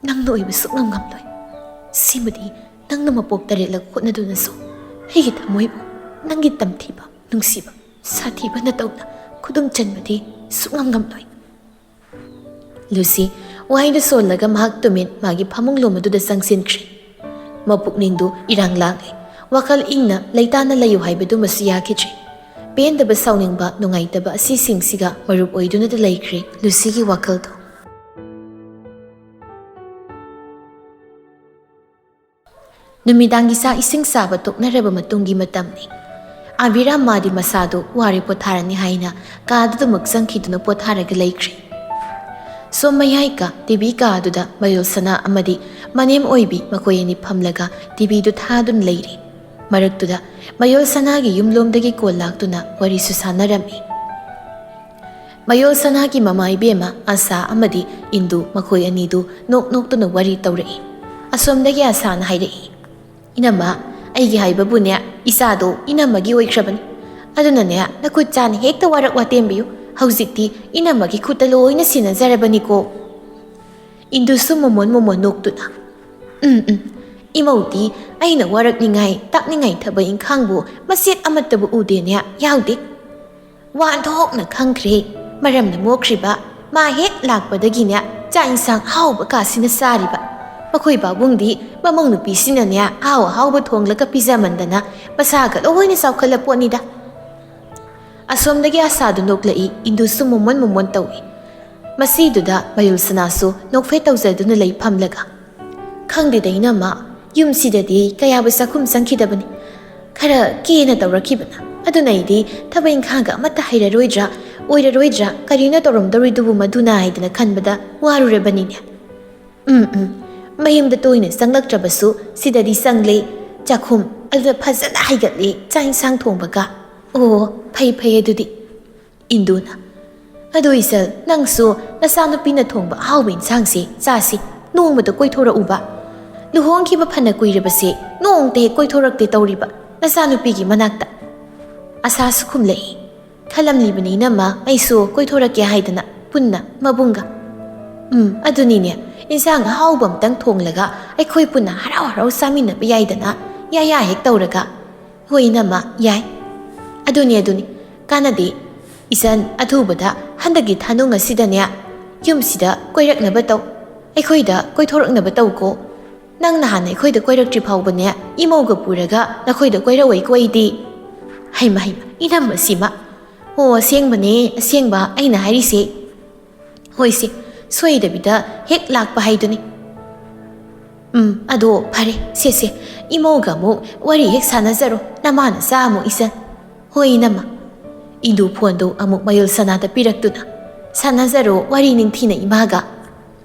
ꯅꯪꯅ ꯑꯣꯏꯕ ꯁꯨꯛꯉꯝ ꯉꯝꯂꯣꯏ꯫ ꯁꯤꯃꯗꯤ ꯅꯪꯅ ꯃꯄꯣꯛ ꯇꯔꯦꯠꯂꯛ ꯍꯣꯠꯅꯗꯨꯅꯁꯨ ꯑꯩꯒꯤ ꯊꯃꯣꯏꯕꯨ ꯅꯪꯒꯤ ꯇꯝꯊꯤꯕ, ꯅꯨꯡꯁꯤꯕ, ꯁꯥꯊꯤꯕ ꯅꯇꯧꯅ ꯈꯨꯗꯨꯝ ꯆꯟꯕꯗꯤ ꯁꯨꯛꯉꯝ ꯉꯝꯂꯣꯏ꯫ ꯂꯨꯁꯤ ꯋꯥꯍꯩꯗꯨ ꯁꯣꯜꯂꯒ ꯃꯍꯥꯛ ꯇꯨꯃꯤꯟ ꯃꯥꯒꯤ ꯐꯃꯨꯡ ꯂꯣꯝ ꯑꯗꯨꯗ ꯆꯪꯁꯤꯟꯈ꯭ꯔꯦ꯫ ꯃꯄꯨꯛꯅꯤꯡꯗꯨ ꯏꯔꯥꯡ ꯂꯥꯡꯂꯦ꯫ ꯋꯥꯈꯜ ꯏꯪꯅ ꯂꯩꯇꯥꯅ ꯂꯩꯌꯨ ꯍꯥꯏꯕꯗꯨꯃꯁꯨ ꯌꯥꯈꯤꯗ꯭ꯔꯦ꯫ ꯄꯦꯟꯗꯕ, ꯁꯥꯎꯅꯤꯡꯕ, ꯅꯨꯡꯉꯥꯏꯇꯕ ꯑꯁꯤꯁꯤꯡꯁꯤꯒ ꯃꯔꯨꯞ ꯑꯣꯏꯗꯨꯅꯇ ꯂꯩꯈ꯭ꯔꯦ ꯂꯨꯁꯤꯒꯤ ꯋꯥꯈꯜꯗꯣ꯫ ꯅꯨꯃꯤꯗꯥꯡꯒꯤ ꯆꯥꯛ ꯏꯁꯤꯡ ꯆꯥꯕ ꯇꯣꯛꯅꯔꯕ ꯃꯇꯨꯡꯒꯤ ꯃꯇꯝꯅꯤ꯫ ꯑꯕꯤꯔꯥꯝ ꯃꯥꯗꯤ ꯃꯁꯥꯗꯨ ꯋꯥꯔꯦ, ꯄꯣꯊꯥꯔꯅꯤ ꯍꯥꯏꯅ ꯀꯥꯗꯨꯗꯃꯛ ꯆꯪꯈꯤꯗꯨꯅ ꯄꯣꯊꯥꯔꯒ ꯂꯩꯈ꯭ꯔꯦ꯫ ꯁꯣꯝ ꯃꯌꯥꯏ ꯀꯥ ꯇꯤꯚꯤ ꯀꯥꯗꯨꯗ ꯃꯌꯣꯜ ꯁꯅꯥ ꯑꯃꯗꯤ ꯃꯅꯦꯝ ꯑꯣꯏꯕꯤ ꯃꯈꯣꯏ ꯑꯅꯤ ꯐꯝꯂꯒ ꯇꯤꯚꯤꯗꯨ ꯊꯥꯗꯨꯅ ꯂꯩꯔꯤ꯫ ꯃꯔꯛꯇꯨꯗ ꯃꯌꯣꯜ ꯁꯅꯥꯒꯤ ꯌꯨꯝꯂꯣꯝꯗꯒꯤ ꯀꯣꯜ ꯂꯥꯛꯇꯨꯅ ꯋꯥꯔꯤꯁꯨ ꯁꯥꯟꯅꯔꯝꯃꯤ꯫ ꯃꯌꯣꯜ ꯁꯅꯥꯒꯤ ꯃꯃꯥ ꯏꯕꯦꯝꯃ ꯑꯁꯥ ꯑꯃꯗꯤ ꯏꯟꯗꯨ ꯃꯈꯣꯏ ꯑꯅꯤꯗꯨ ꯅꯣꯛ ꯅꯣꯛꯇꯨꯅ ꯋꯥꯔꯤ ꯇꯧꯔꯛꯏ꯫ ꯑꯁꯣꯝꯗꯒꯤ ꯑꯁꯥꯅ ꯍꯥꯏꯔꯛꯏ, "ꯏꯅꯝꯃ, ꯑꯩꯒꯤ ꯍꯥꯏꯕꯕꯨꯅꯦ, ꯏꯆꯥꯗꯣ ꯏꯅꯝꯃꯒꯤ ꯑꯣꯏꯈ꯭ꯔꯕꯅꯤ꯫ ꯑꯗꯨꯅꯅꯦ, ꯅꯈꯨꯠ ꯆꯥꯅ ꯍꯦꯛꯇ ꯋꯥꯔꯛ ꯋꯥꯇꯦꯝꯕꯤꯌꯨ꯫ ꯍꯧꯖꯤꯛꯇꯤ ꯏꯅꯝꯃꯒꯤ ꯈꯨꯠꯇ ꯂꯣꯏꯅ ꯁꯤꯟꯅꯖꯔꯕꯅꯤꯀꯣ꯫" ꯏꯟꯗꯨꯁꯨ ꯃꯣꯃꯣꯟ ꯃꯣꯃꯣꯟ ꯅꯣꯛꯇꯨꯅ, "ꯎꯝ, ꯎꯝ, ꯏꯃꯧꯗꯤ ꯑꯩꯅ ꯋꯥꯔꯛꯅꯤꯡꯉꯥꯏ, ꯇꯥꯛꯅꯤꯡꯉꯥꯏ ꯊꯕꯛ ꯏꯪꯈꯥꯡꯕꯨ ꯃꯆꯦꯠ ꯑꯃꯠꯇꯕꯨ ꯎꯗꯦꯅꯦ, ꯌꯥꯎꯗꯦ꯫ ꯋꯥ ꯑꯣꯟꯊꯣꯛꯅ ꯈꯪꯈ꯭ꯔꯦ꯫ ꯃꯔꯝꯅ ꯃꯣꯛꯈ꯭ꯔꯤꯕ꯫ ꯃꯥ ꯍꯦꯛ ꯂꯥꯛꯄꯗꯒꯤꯅꯦ, ꯆꯥꯛ ꯏꯟꯁꯥꯡ ꯑꯍꯥꯎꯕ ꯀꯥꯁꯤꯅ ꯆꯥꯔꯤꯕ꯫ ꯃꯈꯣꯏ ꯄꯥꯕꯨꯡꯗꯤ ꯃꯃꯧ ꯅꯨꯄꯤꯁꯤꯅꯅꯦ, ꯑꯍꯥꯎ ꯑꯍꯥꯎꯕ ꯊꯣꯡꯂꯒ ꯄꯤꯖꯃꯟꯗꯅ ꯃꯁꯥꯒ ꯂꯣꯏꯅ ꯆꯥꯎꯈꯠꯂ ꯄꯣꯠꯅꯤꯗ꯫" ꯑꯁꯣꯝꯗꯒꯤ ꯑꯁꯥꯗꯨ ꯅꯣꯛꯂꯛꯏ, ꯏꯟꯗꯨꯁꯨ ꯃꯣꯃꯣꯟ ꯃꯣꯃꯣꯟ ꯇꯧꯏ꯫ ꯃꯁꯤꯗꯨꯗ ꯃꯌꯨꯜꯁꯅꯥꯁꯨ ꯅꯣꯛꯐꯦꯠ ꯇꯧꯖꯗꯨꯅ ꯂꯩ ꯐꯝꯂꯒ, "ꯈꯪꯗꯦꯗ ꯏꯅꯝꯃ, ꯌꯨꯝꯁꯤꯗꯗꯤ ꯀꯌꯥꯕꯨ ꯆꯥꯛꯈꯨꯝ ꯆꯪꯈꯤꯗꯕꯅꯤ꯫ ꯈꯔ ꯀꯦꯅ ꯇꯧꯔꯛꯈꯤꯕꯅ꯫ ꯑꯗꯨꯅ ꯑꯩꯗꯤ ꯊꯕꯛ ꯏꯪꯈꯥꯡꯒ ꯑꯃꯠꯇ ꯍꯩꯔꯔꯣꯏꯗ꯭ꯔꯥ, ꯑꯣꯏꯔꯔꯣꯏꯗ꯭ꯔꯥ, ꯀꯔꯤꯅꯣ ꯇꯧꯔꯝꯗꯧꯔꯤꯗꯨꯕꯨ ꯃꯗꯨꯅ ꯍꯥꯏꯗꯅ ꯈꯟꯕꯗ ꯋꯥꯔꯨꯔꯕꯅꯤꯅꯦ꯫ ꯎꯝ, ꯎꯝ, ꯃꯌꯨꯝꯗ ꯇꯣꯏꯅ ꯆꯪꯂꯛꯇ꯭ꯔꯕꯁꯨ ꯁꯤꯗꯗꯤ ꯆꯪꯂꯦ꯫ ꯆꯥꯛꯈꯨꯝ ꯑꯗꯨꯗ ꯐꯖꯅ ꯍꯩꯒꯠꯂꯦ, ꯆꯥꯛ ꯏꯟꯁꯥꯡ ꯊꯣꯡꯕꯒ꯫ ꯑꯣ, ꯐꯩ ꯐꯩ ꯑꯗꯨꯗꯤ꯫" ꯏꯟꯗꯨꯅ, "ꯑꯗꯨ ꯏꯆꯜ, ꯅꯪꯁꯨ ꯅꯆꯥꯅꯨꯄꯤꯅ ꯊꯣꯡꯕ ꯑꯍꯥꯎꯕ ꯏꯟꯁꯥꯡꯁꯦ ꯆꯥꯁꯤ꯫ ꯅꯣꯡꯃꯇ ꯀꯣꯏꯊꯣꯔꯛꯎꯕ꯫ ꯂꯨꯍꯣꯡꯈꯤꯕ ꯐꯅ ꯀꯨꯏꯔꯕꯁꯦ ꯅꯣꯡꯃꯇ ꯍꯦꯛ ꯀꯣꯏꯊꯣꯔꯛꯇꯦ ꯇꯧꯔꯤꯕ ꯅꯆꯥꯅꯨꯄꯤꯒꯤ ꯃꯅꯥꯛꯇ꯫ ꯑꯁꯥꯁꯨ ꯈꯨꯝꯂꯛꯏ꯫ ꯈꯜꯂꯝꯂꯤꯕꯅꯤ ꯏꯅꯝꯃ, ꯑꯩꯁꯨ ꯀꯣꯏꯊꯣꯔꯛꯀꯦ ꯍꯥꯏꯗꯅ ꯄꯨꯟꯅ ꯃꯕꯨꯡꯒ꯫ ꯎꯝ, ꯑꯗꯨꯅꯤꯅꯦ, ꯏꯟꯁꯥꯡ ꯑꯍꯥꯎꯕ ꯑꯝꯇꯪ ꯊꯣꯡꯂꯒ ꯑꯩꯈꯣꯏ ꯄꯨꯟꯅ ꯍꯔꯥꯎ ꯍꯔꯥꯎ ꯆꯥꯃꯤꯟꯅꯕ ꯌꯥꯏꯗꯅ, ꯌꯥꯌꯥ ꯍꯦꯛ ꯇꯧꯔꯒ꯫" "ꯍꯣꯏ ꯏꯅꯝꯃ, ꯌꯥꯏ꯫" "ꯑꯗꯨꯅꯤ, ꯑꯗꯨꯅꯤ꯫ ꯀꯥꯟꯅꯗꯦ꯫ ꯏꯆꯟ, ꯑꯊꯨꯕꯗ ꯍꯟꯗꯛꯀꯤ ꯊꯥꯅꯨꯡ ꯑꯁꯤꯗꯅꯦ, ꯌꯨꯝꯁꯤꯗ ꯀꯣꯏꯔꯛꯅꯕ ꯇꯧ꯫ ꯑꯩꯈꯣꯏꯗ ꯀꯣꯏꯊꯣꯔꯛꯅꯕ ꯇꯧꯀꯣ꯫ ꯅꯪ ꯅꯍꯥꯟ ꯑꯩꯈꯣꯏꯗ ꯀꯣꯏꯔꯛꯇ꯭ꯔꯤ ꯐꯥꯎꯕꯅꯦ, ꯏꯃꯧꯒ ꯄꯨꯔꯒ ꯅꯈꯣꯏꯗ ꯀꯣꯏꯔꯛꯑꯣꯏꯀꯣ ꯑꯩꯗꯤ꯫" "ꯍꯩꯃ, ꯍꯩꯃ, ꯏꯅꯝꯃ ꯁꯤꯃ꯫ ꯑꯣ, ꯑꯁꯦꯡꯕꯅꯦ, ꯑꯁꯦꯡꯕ ꯑꯩꯅ ꯍꯥꯏꯔꯤꯁꯦ꯫ ꯍꯣꯏꯁꯦ, ꯁꯣꯏꯗꯕꯤꯗ ꯍꯦꯛ ꯂꯥꯛꯄ ꯍꯥꯏꯗꯨꯅꯤ꯫" "ꯎꯝ, ꯑꯗꯣ ꯐꯔꯦ, ꯁꯦ, ꯁꯦ, ꯏꯃꯧꯒ ꯑꯃꯨꯛ ꯋꯥꯔꯤ ꯍꯦꯛ ꯁꯥꯟꯅꯖꯔꯣ, ꯅꯃꯥ ꯅꯆꯥ ꯑꯃꯨꯛ ꯏꯆꯟ꯫" "ꯍꯣꯏ ꯏꯅꯝꯃ꯫" ꯏꯟꯗꯨ ꯐꯣꯟꯗꯨ ꯑꯃꯨꯛ ꯃꯌꯨꯜꯁꯅꯥꯗ ꯄꯤꯔꯛꯇꯨꯅ, "ꯁꯥꯟꯅꯖꯔꯣ ꯋꯥꯔꯤ ꯅꯤꯡꯊꯤꯅ ꯏꯃꯥꯒ꯫"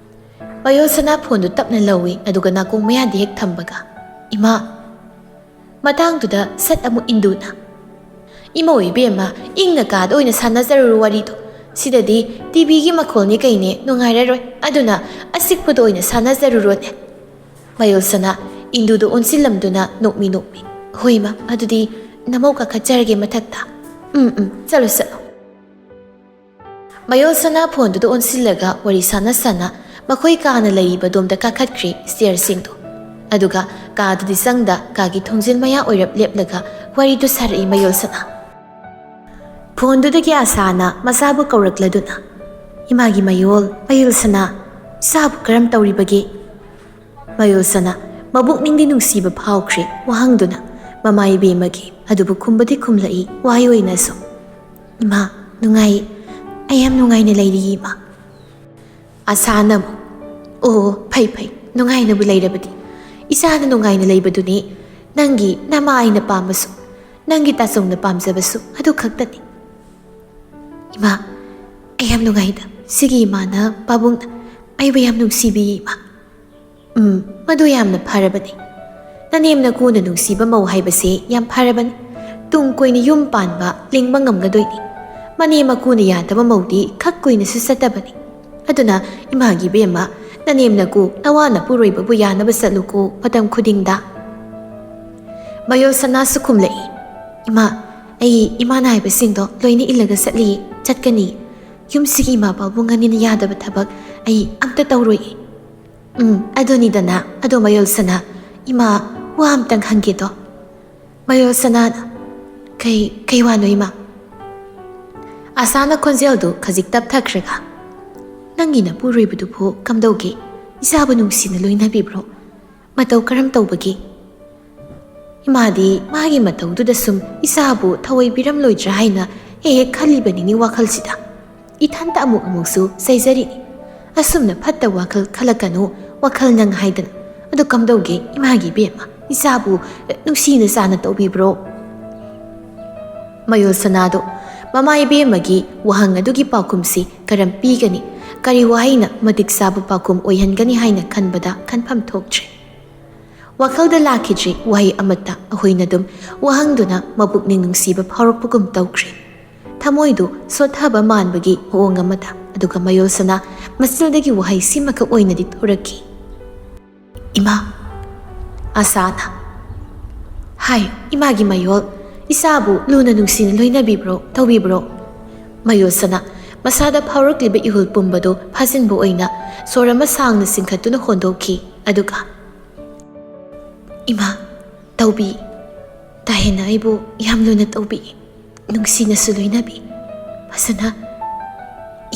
ꯃꯌꯨꯜꯁꯅꯥ ꯐꯣꯟꯗꯨ ꯇꯞꯅ ꯂꯧꯏ, ꯑꯗꯨꯒ ꯅꯥꯀꯣꯡ ꯃꯌꯥꯗ ꯍꯦꯛ ꯊꯝꯕꯒ, "ꯏꯃꯥ꯫" ꯃꯇꯥꯡꯗꯨꯗ ꯁꯠ ꯑꯃꯨꯛ ꯏꯟꯗꯨꯅ, "ꯏꯃꯧ ꯏꯕꯦꯝꯃ, ꯏꯪꯅ ꯀꯥꯗ ꯑꯣꯏꯅ ꯁꯥꯟꯅꯖꯔꯨꯔꯣ ꯋꯥꯔꯤꯗꯣ꯫ ꯁꯤꯗꯗꯤ ꯇꯤꯚꯤꯒꯤ ꯃꯈꯣꯜꯅꯤ ꯀꯩꯅꯦ, ꯅꯨꯡꯉꯥꯏꯔꯔꯣꯏ꯫ ꯑꯗꯨꯅ ꯑꯆꯤꯛꯄꯗ ꯑꯣꯏꯅ ꯁꯥꯟꯅꯖꯔꯨꯔꯣꯅꯦ꯫" ꯃꯌꯨꯜꯁꯅꯥ ꯏꯟꯗꯨꯗ ꯑꯣꯟꯁꯤꯜꯂꯝꯗꯨꯅ ꯅꯣꯛꯃꯤ ꯅꯣꯛꯃꯤ, "ꯍꯣꯏ ꯏꯃꯥ, ꯑꯗꯨꯗꯤ ꯅꯃꯧ ꯀꯥꯈꯠꯆꯔꯒꯦ ꯃꯊꯛꯇ꯫ ꯎꯝ, ꯎꯝ, ꯆꯠꯂꯣ, ꯆꯠꯂꯣ꯫" ꯃꯌꯨꯜꯁꯅꯥ ꯐꯣꯟꯗꯨꯗ ꯑꯣꯟꯁꯤꯜꯂꯒ ꯋꯥꯔꯤ ꯁꯥꯟꯅ ꯁꯥꯟꯅ ꯃꯈꯣꯏ ꯀꯥꯅ ꯂꯩꯔꯤꯕ ꯑꯗꯣꯝꯗ ꯀꯥꯈꯠꯈ꯭ꯔꯦ ꯁ꯭ꯇꯤꯌꯔꯁꯤꯡꯗꯣ꯫ ꯑꯗꯨꯒ ꯀꯥꯗꯨꯗꯤ ꯆꯪꯗ ꯀꯥꯒꯤ ꯊꯣꯡꯖꯤꯜ ꯃꯌꯥ ꯑꯣꯏꯔꯞ ꯂꯦꯞꯂꯒ ꯋꯥꯔꯤꯗꯨ ꯁꯥꯔꯛꯏ ꯃꯌꯨꯜꯁꯅꯥ꯫ ꯐꯣꯟꯗꯨꯗꯒꯤ ꯑꯁꯥꯅ ꯃꯆꯥꯕꯨ ꯀꯧꯔꯛꯂꯗꯨꯅ, "ꯏꯃꯥꯒꯤ ꯃꯌꯣꯜ, ꯃꯌꯨꯜꯁꯅꯥ, ꯏꯆꯥꯕꯨ ꯀꯔꯝ ꯇꯧꯔꯤꯕꯒꯦ?" ꯃꯌꯨꯜꯁꯅꯥ ꯃꯕꯨꯛꯅꯤꯡꯗꯤ ꯅꯨꯡꯁꯤꯕ ꯐꯥꯎꯈ꯭ꯔꯦ ꯋꯥꯍꯪꯗꯨꯅ꯫ ꯃꯃꯥ ꯏꯕꯦꯝꯃꯒꯤ ꯑꯗꯨꯕꯨ ꯈꯨꯝꯕꯗꯤ ꯈꯨꯝꯂꯛꯏ ꯋꯥꯍꯩ ꯑꯣꯏꯅꯁꯨ꯫ "ꯏꯃꯥ, ꯅꯨꯡꯉꯥꯏ꯫ ꯑꯩ ꯌꯥꯝ ꯅꯨꯡꯉꯥꯏꯅ ꯂꯩꯔꯤ, ꯏꯃꯥ꯫" ꯑꯁꯥꯅ ꯑꯃꯨꯛ, "ꯑꯣ, ꯐꯩ ꯐꯩ, ꯅꯨꯡꯉꯥꯏꯅꯕꯨ ꯂꯩꯔꯕꯗꯤ꯫ ꯏꯆꯥꯅ ꯅꯨꯡꯉꯥꯏꯅ ꯂꯩꯕꯗꯨꯅꯤ ꯅꯪꯒꯤ ꯅꯃꯥ ꯑꯩꯅ ꯄꯥꯝꯕꯁꯨ, ꯅꯪꯒꯤ ꯇꯥꯆꯧꯅ ꯄꯥꯝꯖꯕꯁꯨ ꯑꯗꯨ ꯈꯛꯇꯅꯤ꯫" "ꯏꯃꯥ, ꯑꯩ ꯌꯥꯝ ꯅꯨꯡꯉꯥꯏꯗ꯫ ꯁꯤꯒꯤ ꯏꯃꯥꯅ, ꯄꯥꯕꯨꯡꯅ ꯑꯩꯕꯨ ꯌꯥꯝ ꯅꯨꯡꯁꯤꯕꯤꯌꯦ, ꯏꯃꯥ꯫" "ꯎꯝ, ꯃꯗꯨ ꯌꯥꯝꯅ ꯐꯔꯕꯅꯤ꯫ ꯅꯅꯦꯝ ꯅꯀꯨꯅ ꯅꯨꯡꯁꯤꯕ ꯃꯧ ꯍꯥꯏꯕꯁꯦ ꯌꯥꯝ ꯐꯔꯕꯅꯤ꯫ ꯇꯨꯡ ꯀꯣꯏꯅ ꯌꯨꯝ ꯄꯥꯟꯕ, ꯂꯤꯡꯕ ꯉꯝꯒꯗꯣꯏꯅꯤ꯫ ꯃꯅꯦꯝ ꯃꯀꯨꯅ ꯌꯥꯗꯕ ꯃꯧꯗꯤ ꯈꯛ ꯀꯨꯏꯅꯁꯨ ꯆꯠꯇꯕꯅꯤ꯫ ꯑꯗꯨꯅ ꯏꯃꯥꯒꯤ ꯏꯕꯦꯝꯃ, ꯅꯅꯦꯝ ꯅꯀꯨ, ꯅꯋꯥ ꯅꯄꯨꯔꯣꯏꯕꯕꯨ ꯌꯥꯅꯕ ꯆꯠꯂꯨꯀꯣ ꯃꯇꯝ ꯈꯨꯗꯤꯡꯗ꯫" ꯃꯌꯣꯜ ꯁꯅꯥꯁꯨ ꯈꯨꯝꯂꯛꯏ, "ꯏꯃꯥ, ꯑꯩ ꯏꯃꯥꯅ ꯍꯥꯏꯕꯁꯤꯡꯗꯣ ꯂꯣꯏꯅ ꯏꯜꯂꯒ ꯆꯠꯂꯤ, ꯆꯠꯀꯅꯤ꯫ ꯌꯨꯝꯁꯤꯒꯤ ꯏꯃꯥ ꯄꯥꯕꯨꯡ ꯑꯅꯤꯅ ꯌꯥꯗꯕ ꯊꯕꯛ ꯑꯩ ꯑꯝꯇ ꯇꯧꯔꯣꯏ꯫" "ꯎꯝ, ꯑꯗꯨꯅꯤꯗꯅ꯫ ꯑꯗꯣ ꯃꯌꯣꯜ ꯁꯅꯥ, ꯏꯃꯥ, ꯋꯥ ꯑꯝꯇꯪ ꯍꯪꯒꯦꯗꯣ꯫" ꯃꯌꯣꯜ ꯁꯅꯥꯅ, "ꯀꯩ, ꯀꯩ ꯋꯥꯅꯣ, ꯏꯃꯥ?" ꯑꯁꯥꯅ ꯈꯣꯟꯖꯦꯜꯗꯨ ꯈꯖꯤꯛ ꯇꯞꯊꯈ꯭ꯔꯒ, "ꯅꯪꯒꯤ ꯅꯄꯨꯔꯣꯏꯕꯗꯨꯕꯨ ꯀꯝꯗꯧꯒꯦ? ꯏꯆꯥꯕꯨ ꯅꯨꯡꯁꯤꯅ ꯂꯣꯏꯅꯕꯤꯕ꯭ꯔꯣ? ꯃꯇꯧ ꯀꯔꯝ ꯇꯧꯕꯒꯦ?" ꯏꯃꯥꯗꯤ ꯃꯥꯒꯤ ꯃꯇꯧꯗꯨꯗ ꯁꯨꯝ ꯏꯆꯥꯕꯨ ꯊꯑꯣꯏ ꯄꯤꯔꯝꯂꯣꯏꯗ꯭ꯔꯥ ꯍꯥꯏꯅ ꯍꯦꯛ ꯍꯦꯛ ꯈꯜꯂꯤꯕꯅꯤꯅꯦ ꯋꯥꯈꯜꯁꯤꯗ꯫ ꯏꯊꯟꯇ ꯑꯃꯨꯛ ꯑꯃꯨꯛꯁꯨ ꯆꯩꯖꯔꯤꯅꯤ꯫ ꯑꯁꯨꯝꯅ ꯐꯠꯇ ꯋꯥꯈꯜ ꯈꯜꯂꯛꯀꯅꯨ, ꯋꯥꯈꯜ ꯅꯪ ꯍꯥꯏꯗꯅ꯫ ꯑꯗꯨ ꯀꯝꯗꯧꯒꯦ ꯏꯃꯥꯒꯤ ꯏꯕꯦꯝꯃ? ꯏꯆꯥꯕꯨ ꯅꯨꯡꯁꯤꯅ ꯆꯥꯅ ꯇꯧꯕꯤꯕ꯭ꯔꯣ? ꯃꯌꯣꯜ ꯁꯅꯥꯗꯣ ꯃꯃꯥ ꯏꯕꯦꯝꯃꯒꯤ ꯋꯥꯍꯪ ꯑꯗꯨꯒꯤ ꯄꯥꯎꯈꯨꯝꯁꯤ ꯀꯔꯝ ꯄꯤꯒꯅꯤ? ꯀꯔꯤ ꯋꯥꯍꯩꯅ ꯃꯇꯤꯛ ꯆꯥꯕ ꯄꯥꯎꯈꯨꯝ ꯑꯣꯏꯍꯟꯒꯅꯤ ꯍꯥꯏꯅ ꯈꯟꯕꯗ ꯈꯟꯐꯝ ꯊꯣꯛꯇ꯭ꯔꯦ꯫ ꯋꯥꯈꯜꯗ ꯂꯥꯛꯈꯤꯗ꯭ꯔꯤ ꯋꯥꯍꯩ ꯑꯃꯠꯇ꯫ ꯑꯩꯈꯣꯏꯅ ꯑꯗꯨꯝ ꯋꯥꯍꯪꯗꯨꯅ ꯃꯄꯨꯛꯅꯤꯡ ꯅꯨꯡꯁꯤꯕ ꯐꯥꯎꯔꯛꯄꯒꯨꯝ ꯇꯧꯈ꯭ꯔꯦ꯫ ꯊꯃꯣꯏꯗꯨ ꯁꯣꯠꯊꯕ ꯃꯥꯟꯕꯒꯤ ꯃꯑꯣꯡ ꯑꯃꯗ꯫ ꯑꯗꯨꯒ ꯃꯌꯣꯜ ꯁꯅꯥ ꯃꯆꯤꯜꯗꯒꯤ ꯋꯥꯍꯩ ꯁꯤꯃꯈꯛ ꯑꯣꯏꯅꯗꯤ ꯊꯣꯔꯛꯈꯤ, "ꯏꯃꯥ꯫" ꯑꯁꯥꯅ, "ꯍꯥꯏ, ꯏꯃꯥꯒꯤ ꯃꯌꯣꯜ, ꯏꯆꯥꯕꯨ ꯂꯨꯅ ꯅꯨꯡꯁꯤꯅ ꯂꯣꯏꯅꯕꯤꯕ꯭ꯔꯣ, ꯇꯧꯕꯤꯕ꯭ꯔꯣ?" ꯃꯌꯣꯜ ꯁꯅꯥ ꯃꯁꯥꯗ ꯐꯥꯎꯔꯛꯂꯤꯕ ꯏꯍꯨꯜ ꯄꯨꯝꯕꯗꯨ ꯐꯥꯖꯤꯟꯕ ꯑꯣꯏꯅ ꯁꯣꯔ ꯑꯃ ꯁꯥꯡꯅ ꯆꯤꯡꯈꯠꯇꯨꯅ ꯍꯣꯟꯗꯣꯛꯈꯤ꯫ ꯑꯗꯨꯒ, "ꯏꯃꯥ, ꯇꯧꯕꯤ꯫ ꯇꯥꯍꯦꯟꯅ ꯑꯩꯕꯨ ꯌꯥꯝ ꯂꯨꯅ ꯇꯧꯕꯤ꯫ ꯅꯨꯡꯁꯤꯅꯁꯨ ꯂꯣꯏꯅꯕꯤ꯫ ꯐꯖꯅ,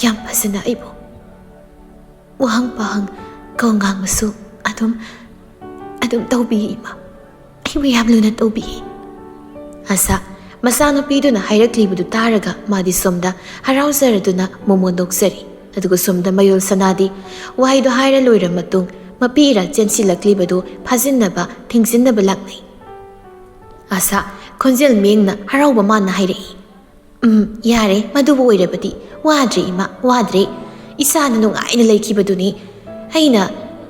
ꯌꯥꯝ ꯐꯖꯅ ꯑꯩꯕꯨ ꯋꯥꯍꯪ ꯄꯥꯍꯪ ꯀꯧ ꯉꯥꯡꯕꯁꯨ ꯑꯗꯨꯝ, ꯑꯗꯨꯝ ꯇꯧꯕꯤ ꯏꯃꯥ꯫ ꯑꯩꯕꯨ ꯌꯥꯝ ꯂꯨꯅ ꯇꯧꯕꯤ꯫" ꯑꯁꯥ ꯃꯆꯥꯅꯨꯄꯤꯗꯨꯅ ꯍꯥꯏꯔꯛꯂꯤꯕꯗꯨ ꯇꯥꯔꯒ ꯃꯥꯗꯤ ꯁꯣꯝꯗ ꯍꯔꯥꯎꯖꯔꯗꯨꯅ ꯃꯣꯃꯣꯟ ꯅꯣꯛꯆꯔꯤ꯫ ꯑꯗꯨꯒ ꯁꯣꯝꯗ ꯃꯌꯣꯜ ꯁꯅꯥꯗꯤ ꯋꯥꯍꯩꯗꯣ ꯍꯥꯏꯔ ꯂꯣꯏꯔ ꯃꯇꯨꯡ ꯃꯄꯤ ꯏꯔꯥ ꯆꯦꯟꯁꯤꯜꯂꯛꯂꯤꯕꯗꯨ ꯐꯥꯖꯤꯟꯅꯕ ꯊꯤꯡꯖꯤꯟꯅꯕ ꯂꯥꯛꯅꯩ꯫ ꯑꯁꯥ, ꯈꯣꯟꯖꯦꯜ ꯃꯦꯡꯅ ꯍꯔꯥꯎꯕ ꯃꯥꯟꯅ ꯍꯥꯏꯔꯛꯏ, "ꯎꯝ, ꯌꯥꯔꯦ, ꯃꯗꯨꯕꯨ ꯑꯣꯏꯔꯕꯗꯤ꯫ ꯋꯥꯗ꯭ꯔꯦ ꯏꯃꯥ, ꯋꯥꯗ꯭ꯔꯦ꯫ ꯏꯆꯥꯅ ꯅꯨꯡꯉꯥꯏꯅ ꯂꯩꯈꯤꯕꯗꯨꯅꯤ ꯑꯩꯅ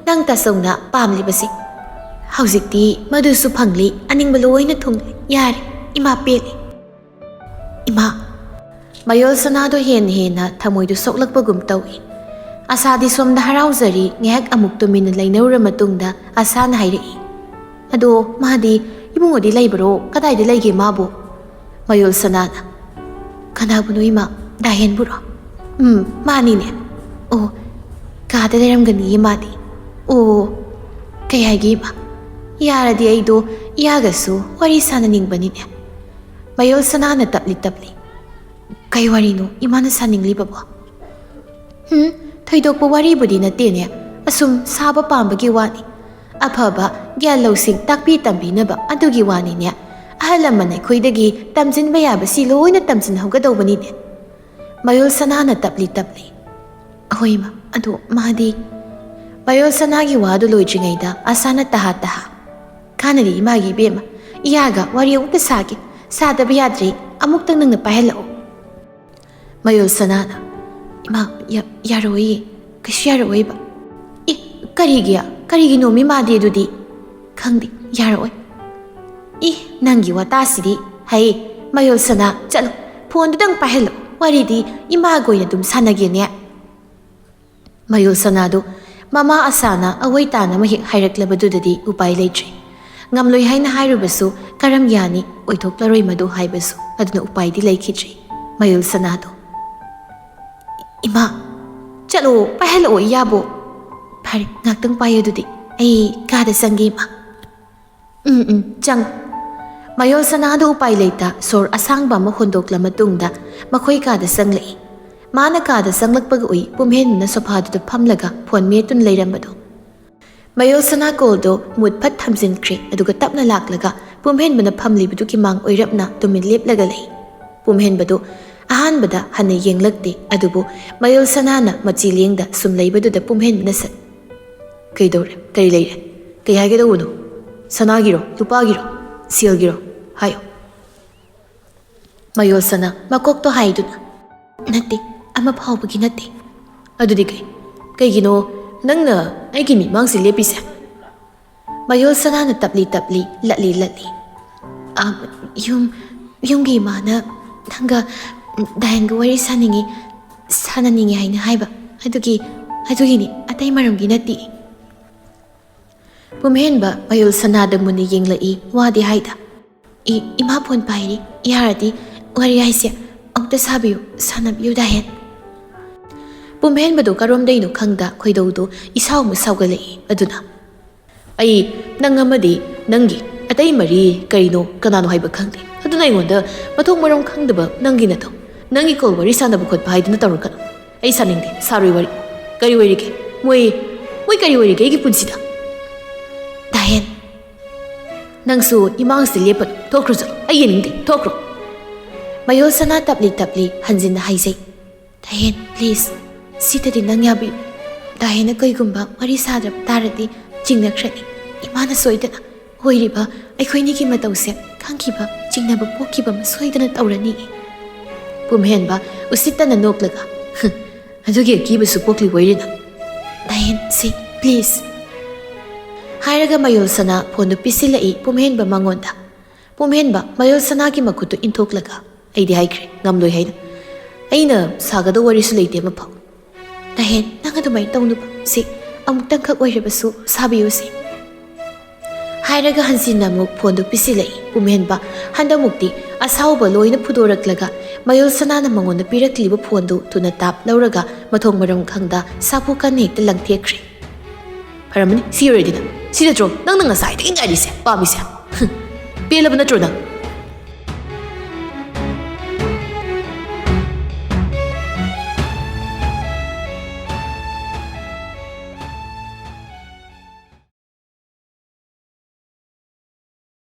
ꯅꯪ ꯇꯥꯆꯧꯅ ꯄꯥꯝꯂꯤꯕꯁꯦ꯫ ꯍꯧꯖꯤꯛꯇꯤ ꯃꯗꯨꯁꯨ ꯐꯪꯂꯤ, ꯑꯅꯤꯡꯕ ꯂꯣꯏꯅ ꯊꯨꯡꯂꯦ꯫ ꯌꯥꯔꯦ, ꯏꯃꯥ ꯄꯦꯜꯂꯦ꯫ ꯏꯃꯥ!" ꯃꯌꯣꯜ ꯁꯅꯥꯗꯣ ꯍꯦꯟꯅ ꯍꯦꯟꯅ ꯊꯃꯣꯏꯗꯨ ꯁꯣꯛꯂꯛꯄꯒꯨꯝ ꯇꯧꯏ꯫ ꯑꯁꯥꯗꯤ ꯁꯣꯝꯗ ꯍꯔꯥꯎꯖꯔꯤ꯫ ꯉꯥꯏꯍꯥꯛ ꯑꯃꯨꯛ ꯇꯨꯃꯤꯟꯅ ꯂꯩꯅꯧꯔ ꯃꯇꯨꯡꯗ ꯑꯁꯥꯅ ꯍꯥꯏꯔꯛꯏ, "ꯑꯗꯣ ꯃꯥꯗꯤ ꯏꯕꯨꯡꯉꯣꯗꯤ ꯂꯩꯕꯔꯣ? ꯀꯗꯥꯏꯗ ꯂꯩꯒꯦ ꯃꯥꯕꯨ?" ꯃꯌꯣꯜ ꯁꯅꯥꯅ, "ꯀꯅꯥꯕꯨꯅꯣ ꯏꯃꯥ? ꯗꯥꯍꯦꯟꯕꯨꯔꯣ?" "ꯎꯝ, ꯃꯥꯅꯤꯅꯦ꯫ ꯑꯣ, ꯀꯥꯗ ꯂꯩꯔꯝꯒꯅꯤꯌꯦ ꯃꯥꯗꯤ꯫ ꯑꯣ, ꯀꯩ ꯍꯥꯏꯒꯦ ꯏꯃꯥ? ꯌꯥꯔꯗꯤ ꯑꯩꯗꯣ ꯏꯌꯥꯒꯁꯨ ꯋꯥꯔꯤ ꯁꯥꯟꯅꯅꯤꯡꯕꯅꯤꯅꯦ꯫" ꯃꯌꯣꯜ ꯁꯅꯥꯅ ꯇꯞꯂꯤ ꯇꯞꯂꯤ, "ꯀꯩ ꯋꯥꯔꯤꯅꯣ ꯏꯃꯥꯅ ꯁꯥꯅꯤꯡꯂꯤꯕꯕꯣ?" "ꯍꯨꯝ, ꯊꯣꯏꯗꯣꯛꯄ ꯋꯥꯔꯤꯕꯨꯗꯤ ꯅꯠꯇꯦꯅꯦ, ꯑꯁꯨꯝ ꯁꯥꯕ ꯄꯥꯝꯕꯒꯤ ꯋꯥꯅꯤ꯫ ꯑꯐꯕ ꯒ꯭ꯌꯥꯟ ꯂꯧꯁꯤꯡ ꯇꯥꯛꯄꯤ ꯇꯝꯕꯤꯅꯕ ꯑꯗꯨꯒꯤ ꯋꯥꯅꯤꯅꯦ꯫ ꯑꯍꯜ ꯂꯃꯟ ꯑꯩꯈꯣꯏꯗꯒꯤ ꯇꯝꯖꯤꯟꯕ ꯌꯥꯕꯁꯤ ꯂꯣꯏꯅ ꯇꯝꯖꯤꯟꯍꯧꯒꯗꯧꯕꯅꯤꯅꯦ꯫" ꯃꯌꯣꯜ ꯁꯅꯥꯅ ꯇꯞꯂꯤ ꯇꯞꯂꯤ, "ꯑꯍꯣꯏ ꯏꯃꯥ, ꯑꯗꯣ ꯃꯥꯗꯤ?" ꯃꯌꯣꯜ ꯁꯅꯥꯒꯤ ꯋꯥꯗꯨ ꯂꯣꯏꯗ꯭ꯔꯤꯉꯩꯗ ꯑꯁꯥꯅ ꯇꯍꯥ ꯇꯍꯥ, "ꯀꯥꯟꯅꯗꯦ ꯏꯃꯥꯒꯤ ꯏꯕꯦꯝꯃ, ꯏꯌꯥꯒ ꯋꯥꯔꯤ ꯑꯃꯨꯛꯇ ꯁꯥꯒꯦ꯫ ꯁꯥꯗꯕ ꯌꯥꯗ꯭ꯔꯦ, ꯑꯃꯨꯛꯇꯪ ꯅꯪꯅ ꯄꯥꯏꯍꯜꯂꯛꯑꯣ꯫" ꯃꯌꯣꯜ ꯁꯅꯥꯅ, "ꯏꯃꯥ, ꯌꯥ-, ꯌꯥꯔꯛꯑꯣꯏꯌꯦ, ꯀꯩꯁꯨ ꯌꯥꯔꯛꯑꯣꯏꯕ꯫" "ꯑꯦ, ꯀꯔꯤꯒꯤ? ꯀꯔꯤꯒꯤꯅꯣ ꯃꯤ ꯃꯥꯗꯤ ꯑꯗꯨꯗꯤ?" "ꯈꯪꯗꯦ, ꯌꯥꯔꯛꯑꯣꯏ꯫" "ꯏ, ꯅꯪꯒꯤ ꯋꯥꯇꯥꯁꯤꯗꯤ꯫ ꯍꯩ, ꯃꯌꯣꯜ ꯁꯅꯥ, ꯆꯠꯂꯣ, ꯐꯣꯟꯗꯨꯗꯪ ꯄꯥꯏꯍꯜꯂꯣ, ꯋꯥꯔꯤꯗꯤ ꯏꯃꯥꯒ ꯑꯣꯏꯅ ꯑꯗꯨꯝ ꯁꯥꯟꯅꯒꯦꯅꯦ꯫" ꯃꯌꯣꯜ ꯁꯅꯥꯗꯨ ꯃꯃꯥ ꯑꯁꯥꯅ ꯑꯋꯣꯏ ꯇꯥꯅ ꯑꯃ ꯍꯦꯛ ꯍꯥꯏꯔꯛꯂꯕꯗꯨꯗꯗꯤ ꯎꯄꯥꯏ ꯂꯩꯇ꯭ꯔꯦ꯫ ꯉꯝꯂꯣꯏ ꯍꯥꯏꯅ ꯍꯥꯏꯔꯨꯕꯁꯨ ꯀꯔꯝ ꯌꯥꯅꯤ, ꯑꯣꯏꯊꯣꯛꯂꯔꯣꯏ ꯃꯗꯨ ꯍꯥꯏꯕꯁꯨ꯫ ꯑꯗꯨꯅ ꯎꯄꯥꯏꯗꯤ ꯂꯩꯈꯤꯗ꯭ꯔꯦ꯫ ꯃꯌꯣꯜ ꯁꯅꯥꯗꯨ, "ꯏꯃꯥ, ꯆꯠꯂꯣ, ꯄꯥꯏꯍꯜꯂꯛꯑꯣ ꯏꯌꯥꯕꯨ꯫" "ꯐꯔꯦ, ꯉꯥꯛꯇꯪ ꯄꯥꯏꯌꯨ ꯑꯗꯨꯗꯤ, ꯑꯩ ꯀꯥꯗ ꯆꯪꯒꯦ ꯏꯃꯥ꯫" "ꯎꯝ, ꯎꯝ, ꯆꯪ꯫" ꯃꯌꯣꯜ ꯁꯅꯥꯗꯨ ꯎꯄꯥꯏ ꯂꯩꯇ ꯁꯣꯔ ꯑꯁꯥꯡꯕ ꯑꯃ ꯍꯣꯟꯗꯣꯛꯂ ꯃꯇꯨꯡꯗ ꯃꯈꯣꯏ ꯀꯥꯗ ꯆꯪꯂꯛꯏ꯫ ꯃꯥꯅ ꯀꯥꯗ ꯆꯪꯂꯛꯄꯒ ꯎꯏ ꯄꯨꯝꯍꯦꯟꯕꯅ ꯁꯣꯐꯥꯗꯨꯗ ꯐꯝꯂꯒ ꯐꯣꯟ ꯃꯦꯠꯇꯨꯅ ꯂꯩꯔꯝꯕꯗꯨ꯫ ꯃꯌꯣꯜ ꯁꯅꯥ ꯀꯣꯜꯗꯨ ꯃꯨꯠ ꯐꯠ ꯊꯝꯖꯤꯟꯈ꯭ꯔꯦ, ꯑꯗꯨꯒ ꯇꯞꯅ ꯂꯥꯛꯂꯒ ꯄꯨꯝꯍꯦꯟꯕꯅ ꯐꯝꯂꯤꯕꯗꯨꯒꯤ ꯃꯥꯡ ꯑꯣꯏꯔꯞꯅ ꯇꯨꯃꯤꯟ ꯂꯦꯞꯂꯒ ꯂꯩ꯫ ꯄꯨꯝꯍꯦꯟꯕꯗꯨ ꯑꯍꯥꯟꯕꯗ ꯍꯟꯅ ꯌꯦꯡꯂꯛꯇꯦ, ꯑꯗꯨꯕꯨ ꯃꯌꯣꯜ ꯁꯅꯥꯅ ꯃꯆꯤ ꯂꯦꯡꯗ ꯁꯨꯝ ꯂꯩꯕꯗꯨꯗ ꯄꯨꯝꯍꯦꯟꯕꯅ ꯁꯠ, "ꯀꯩꯗꯧꯔꯦ? ꯀꯔꯤ ꯂꯩꯔꯦ? ꯀꯩ ꯍꯥꯏꯒꯗꯧꯕꯅꯣ? ꯁꯅꯥꯒꯤꯔꯣ? ꯂꯨꯄꯥꯒꯤꯔꯣ? ꯁꯦꯜꯒꯤꯔꯣ? ꯍꯥꯏꯌꯣ꯫" ꯃꯌꯣꯜ ꯁꯅꯥ ꯃꯀꯣꯛꯇꯣ ꯍꯥꯏꯗꯨꯅ, "ꯅꯠꯇꯦ, ꯑꯃ ꯐꯥꯎꯕꯒꯤ ꯅꯠꯇꯦ꯫" "ꯑꯗꯨꯗꯤ ꯀꯩ? ꯀꯩꯒꯤꯅꯣ ꯅꯪꯅ ꯑꯩꯒꯤ ꯃꯤꯠꯃꯥꯡꯁꯤ ꯂꯦꯞꯄꯤꯁꯦ?" ꯃꯌꯣꯜ ꯁꯅꯥꯅ ꯇꯞꯂꯤ ꯇꯞꯂꯤ, ꯂꯠꯂꯤ ꯂꯠꯂꯤ, "ꯑ, ꯌꯨꯝ, ꯌꯨꯝꯒꯤ ꯏꯃꯥꯅ ꯅꯪꯒ ꯗꯥꯏꯟꯒ ꯋꯥꯔꯤ ꯁꯥꯅꯤꯡꯉꯤ, ꯁꯥꯟꯅꯅꯤꯡꯉꯤ ꯍꯥꯏꯅ ꯍꯥꯏꯕ꯫ ꯑꯗꯨꯒꯤ, ꯑꯗꯨꯒꯤꯅꯤ, ꯑꯇꯩ ꯃꯔꯝꯒꯤ ꯅꯠꯇꯦ꯫" ꯄꯨꯝꯍꯦꯟꯕ ꯃꯌꯣꯜ ꯁꯅꯥꯗ ꯃꯨꯟꯅ ꯌꯦꯡꯂꯛꯏ, ꯋꯥꯗꯤ ꯍꯥꯏꯗ꯫ "ꯏ-, ꯏꯃꯥ ꯐꯣꯟ ꯄꯥꯏꯔꯤ, ꯌꯥꯔꯗꯤ ꯋꯥꯔꯤ ꯍꯥꯏꯁꯦ ꯑꯃꯨꯛꯇ ꯁꯥꯕꯤꯌꯨ, ꯁꯥꯟꯅꯕꯤꯌꯨ ꯗꯥꯍꯦꯟ꯫" ꯄꯨꯝꯍꯦꯟꯕꯗꯣ ꯀꯔꯣꯝꯗꯩꯅꯣ ꯈꯪꯗ ꯈꯣꯏꯗꯧꯗꯣ ꯏꯁꯥꯎ ꯑꯃ ꯁꯥꯎꯒꯠꯂꯛꯏ꯫ ꯑꯗꯨꯅ, "ꯑꯩ, ꯅꯪ ꯑꯃꯗꯤ ꯅꯪꯒꯤ ꯑꯇꯩ ꯃꯔꯤ ꯀꯔꯤꯅꯣ ꯀꯅꯥꯅꯣ ꯍꯥꯏꯕ ꯈꯪꯗꯦ꯫ ꯑꯗꯨꯅ ꯑꯩꯉꯣꯟꯗ ꯃꯊꯣꯡ ꯃꯔꯝ ꯈꯪꯗꯕ ꯅꯪꯒꯤ ꯅꯊꯧ, ꯅꯪꯒꯤ ꯀꯣꯜ ꯋꯥꯔꯤ ꯁꯥꯟꯅꯕ ꯈꯣꯠꯄ ꯍꯥꯏꯗꯨꯅ ꯇꯧꯔꯛꯀꯅꯨ꯫ ꯑꯩ ꯁꯥꯅꯤꯡꯗꯦ, ꯁꯥꯔꯣꯏ ꯋꯥꯔꯤ꯫ ꯀꯔꯤ ꯑꯣꯏꯔꯤꯒꯦ? ꯃꯣꯏ, ꯃꯣꯏ ꯀꯔꯤ ꯑꯣꯏꯔꯤꯒꯦ ꯑꯩꯒꯤ ꯄꯨꯟꯁꯤꯗ?" ꯗꯥꯍꯦꯟ, "ꯅꯪꯁꯨ ꯏꯃꯥꯡꯁꯤꯗ ꯂꯦꯞꯄꯅꯨ꯫ ꯊꯣꯛꯈ꯭ꯔꯣ ꯆꯠꯂꯣ꯫ ꯑꯩ ꯌꯦꯡꯅꯤꯡꯗꯦ꯫ ꯊꯣꯛꯈ꯭ꯔꯣ꯫" ꯃꯌꯣꯜ ꯁꯅꯥ ꯇꯞꯂꯤ ꯇꯞꯂꯤ ꯍꯟꯖꯤꯟꯅ ꯍꯥꯏꯖꯩ꯫ "ꯗꯥꯍꯦꯟ, please, ꯁꯤꯗꯗꯤ ꯅꯪ ꯌꯥꯕꯤꯌꯨ꯫ ꯗꯥꯍꯦꯟꯅ ꯀꯩꯒꯨꯝꯕ ꯋꯥꯔꯤ ꯁꯥꯗ꯭ꯔꯕ ꯇꯥꯔꯗꯤ ꯆꯤꯡꯅꯈ꯭ꯔꯅꯤ꯫ ꯏꯃꯥꯅ ꯁꯣꯏꯗꯅ ꯑꯣꯏꯔꯤꯕ ꯑꯩꯈꯣꯏꯅꯤꯒꯤ ꯃꯇꯧꯁꯦ ꯈꯪꯈꯤꯕ, ꯆꯤꯡꯅꯕ ꯄꯣꯛꯈꯤꯕ ꯑꯃ ꯁꯣꯏꯗꯅ ꯇꯧꯔꯅꯤ꯫" ꯄꯨꯝꯍꯦꯟꯕ ꯎꯁꯤꯠꯇꯅ ꯅꯣꯛꯂꯒ, "ꯑꯗꯨꯒꯤ ꯑꯀꯤꯕꯁꯨ ꯄꯣꯛꯂꯤꯕꯣꯏꯔꯦ ꯅꯪ?" "ꯗꯥꯍꯦꯟ, ꯁꯤ, please꯫" ꯍꯥꯏꯔꯒ ꯃꯌꯣꯜ ꯁꯅꯥ ꯐꯣꯟꯗꯨ ꯄꯤꯁꯤꯜꯂꯛꯏ ꯄꯨꯝꯍꯦꯟꯕ ꯃꯉꯣꯟꯗ꯫ ꯄꯨꯝꯍꯦꯟꯕ ꯃꯌꯣꯜ ꯁꯅꯥꯒꯤ ꯃꯈꯨꯠꯇꯨ ꯏꯟꯊꯣꯛꯂꯒ, "ꯑꯩꯗꯤ ꯍꯥꯏꯈ꯭ꯔꯦ, ꯉꯝꯂꯣꯏ ꯍꯥꯏꯅ꯫ ꯑꯩꯅ ꯁꯥꯒꯗꯧ ꯋꯥꯔꯤꯁꯨ ꯂꯩꯇꯦ ꯑꯃꯐꯥꯎ꯫" "ꯗꯥꯍꯦꯟ, ꯅꯪ ꯑꯗꯨꯃꯥꯏꯅ ꯇꯧꯅꯨꯕ꯫ ꯁꯤ, ꯑꯃꯨꯛꯇꯪꯈꯛ ꯑꯣꯏꯔꯕꯁꯨ ꯁꯥꯕꯤꯌꯨꯁꯦ꯫" ꯍꯥꯏꯔꯒ ꯍꯟꯖꯤꯟꯅ ꯑꯃꯨꯛ ꯐꯣꯟꯗꯨ ꯄꯤꯁꯤꯜꯂꯛꯏ ꯄꯨꯝꯍꯦꯟꯕ꯫ ꯍꯟꯗꯃꯨꯛꯇꯤ ꯑꯁꯥꯎꯕ ꯂꯣꯏꯅ ꯐꯨꯗꯣꯔꯛꯂꯒ ꯃꯌꯣꯜ ꯁꯅꯥꯅ ꯃꯉꯣꯟꯗ ꯄꯤꯔꯛꯂꯤꯕ ꯐꯣꯟꯗꯨ ꯊꯨꯅ ꯇꯥꯞ ꯂꯧꯔꯒ ꯃꯊꯣꯡ ꯃꯔꯝ ꯈꯪꯗ ꯁꯥꯐꯨ ꯀꯟꯅ ꯍꯦꯛꯇ ꯂꯪꯊꯦꯛꯈ꯭ꯔꯦ꯫ "ꯐꯔꯝꯃꯅꯤ, ꯁꯤ ꯑꯣꯏꯔꯗꯤ ꯅꯪ꯫ ꯁꯤ ꯅꯠꯇ꯭ꯔꯣ ꯅꯪꯅ ꯉꯁꯥꯏꯗꯒꯤ ꯉꯥꯏꯔꯤꯁꯦ, ꯄꯥꯝꯃꯤꯁꯦ? ꯍꯨꯝ, ꯄꯦꯜꯂꯕ ꯅꯠꯇ꯭ꯔꯣ ꯅꯪ?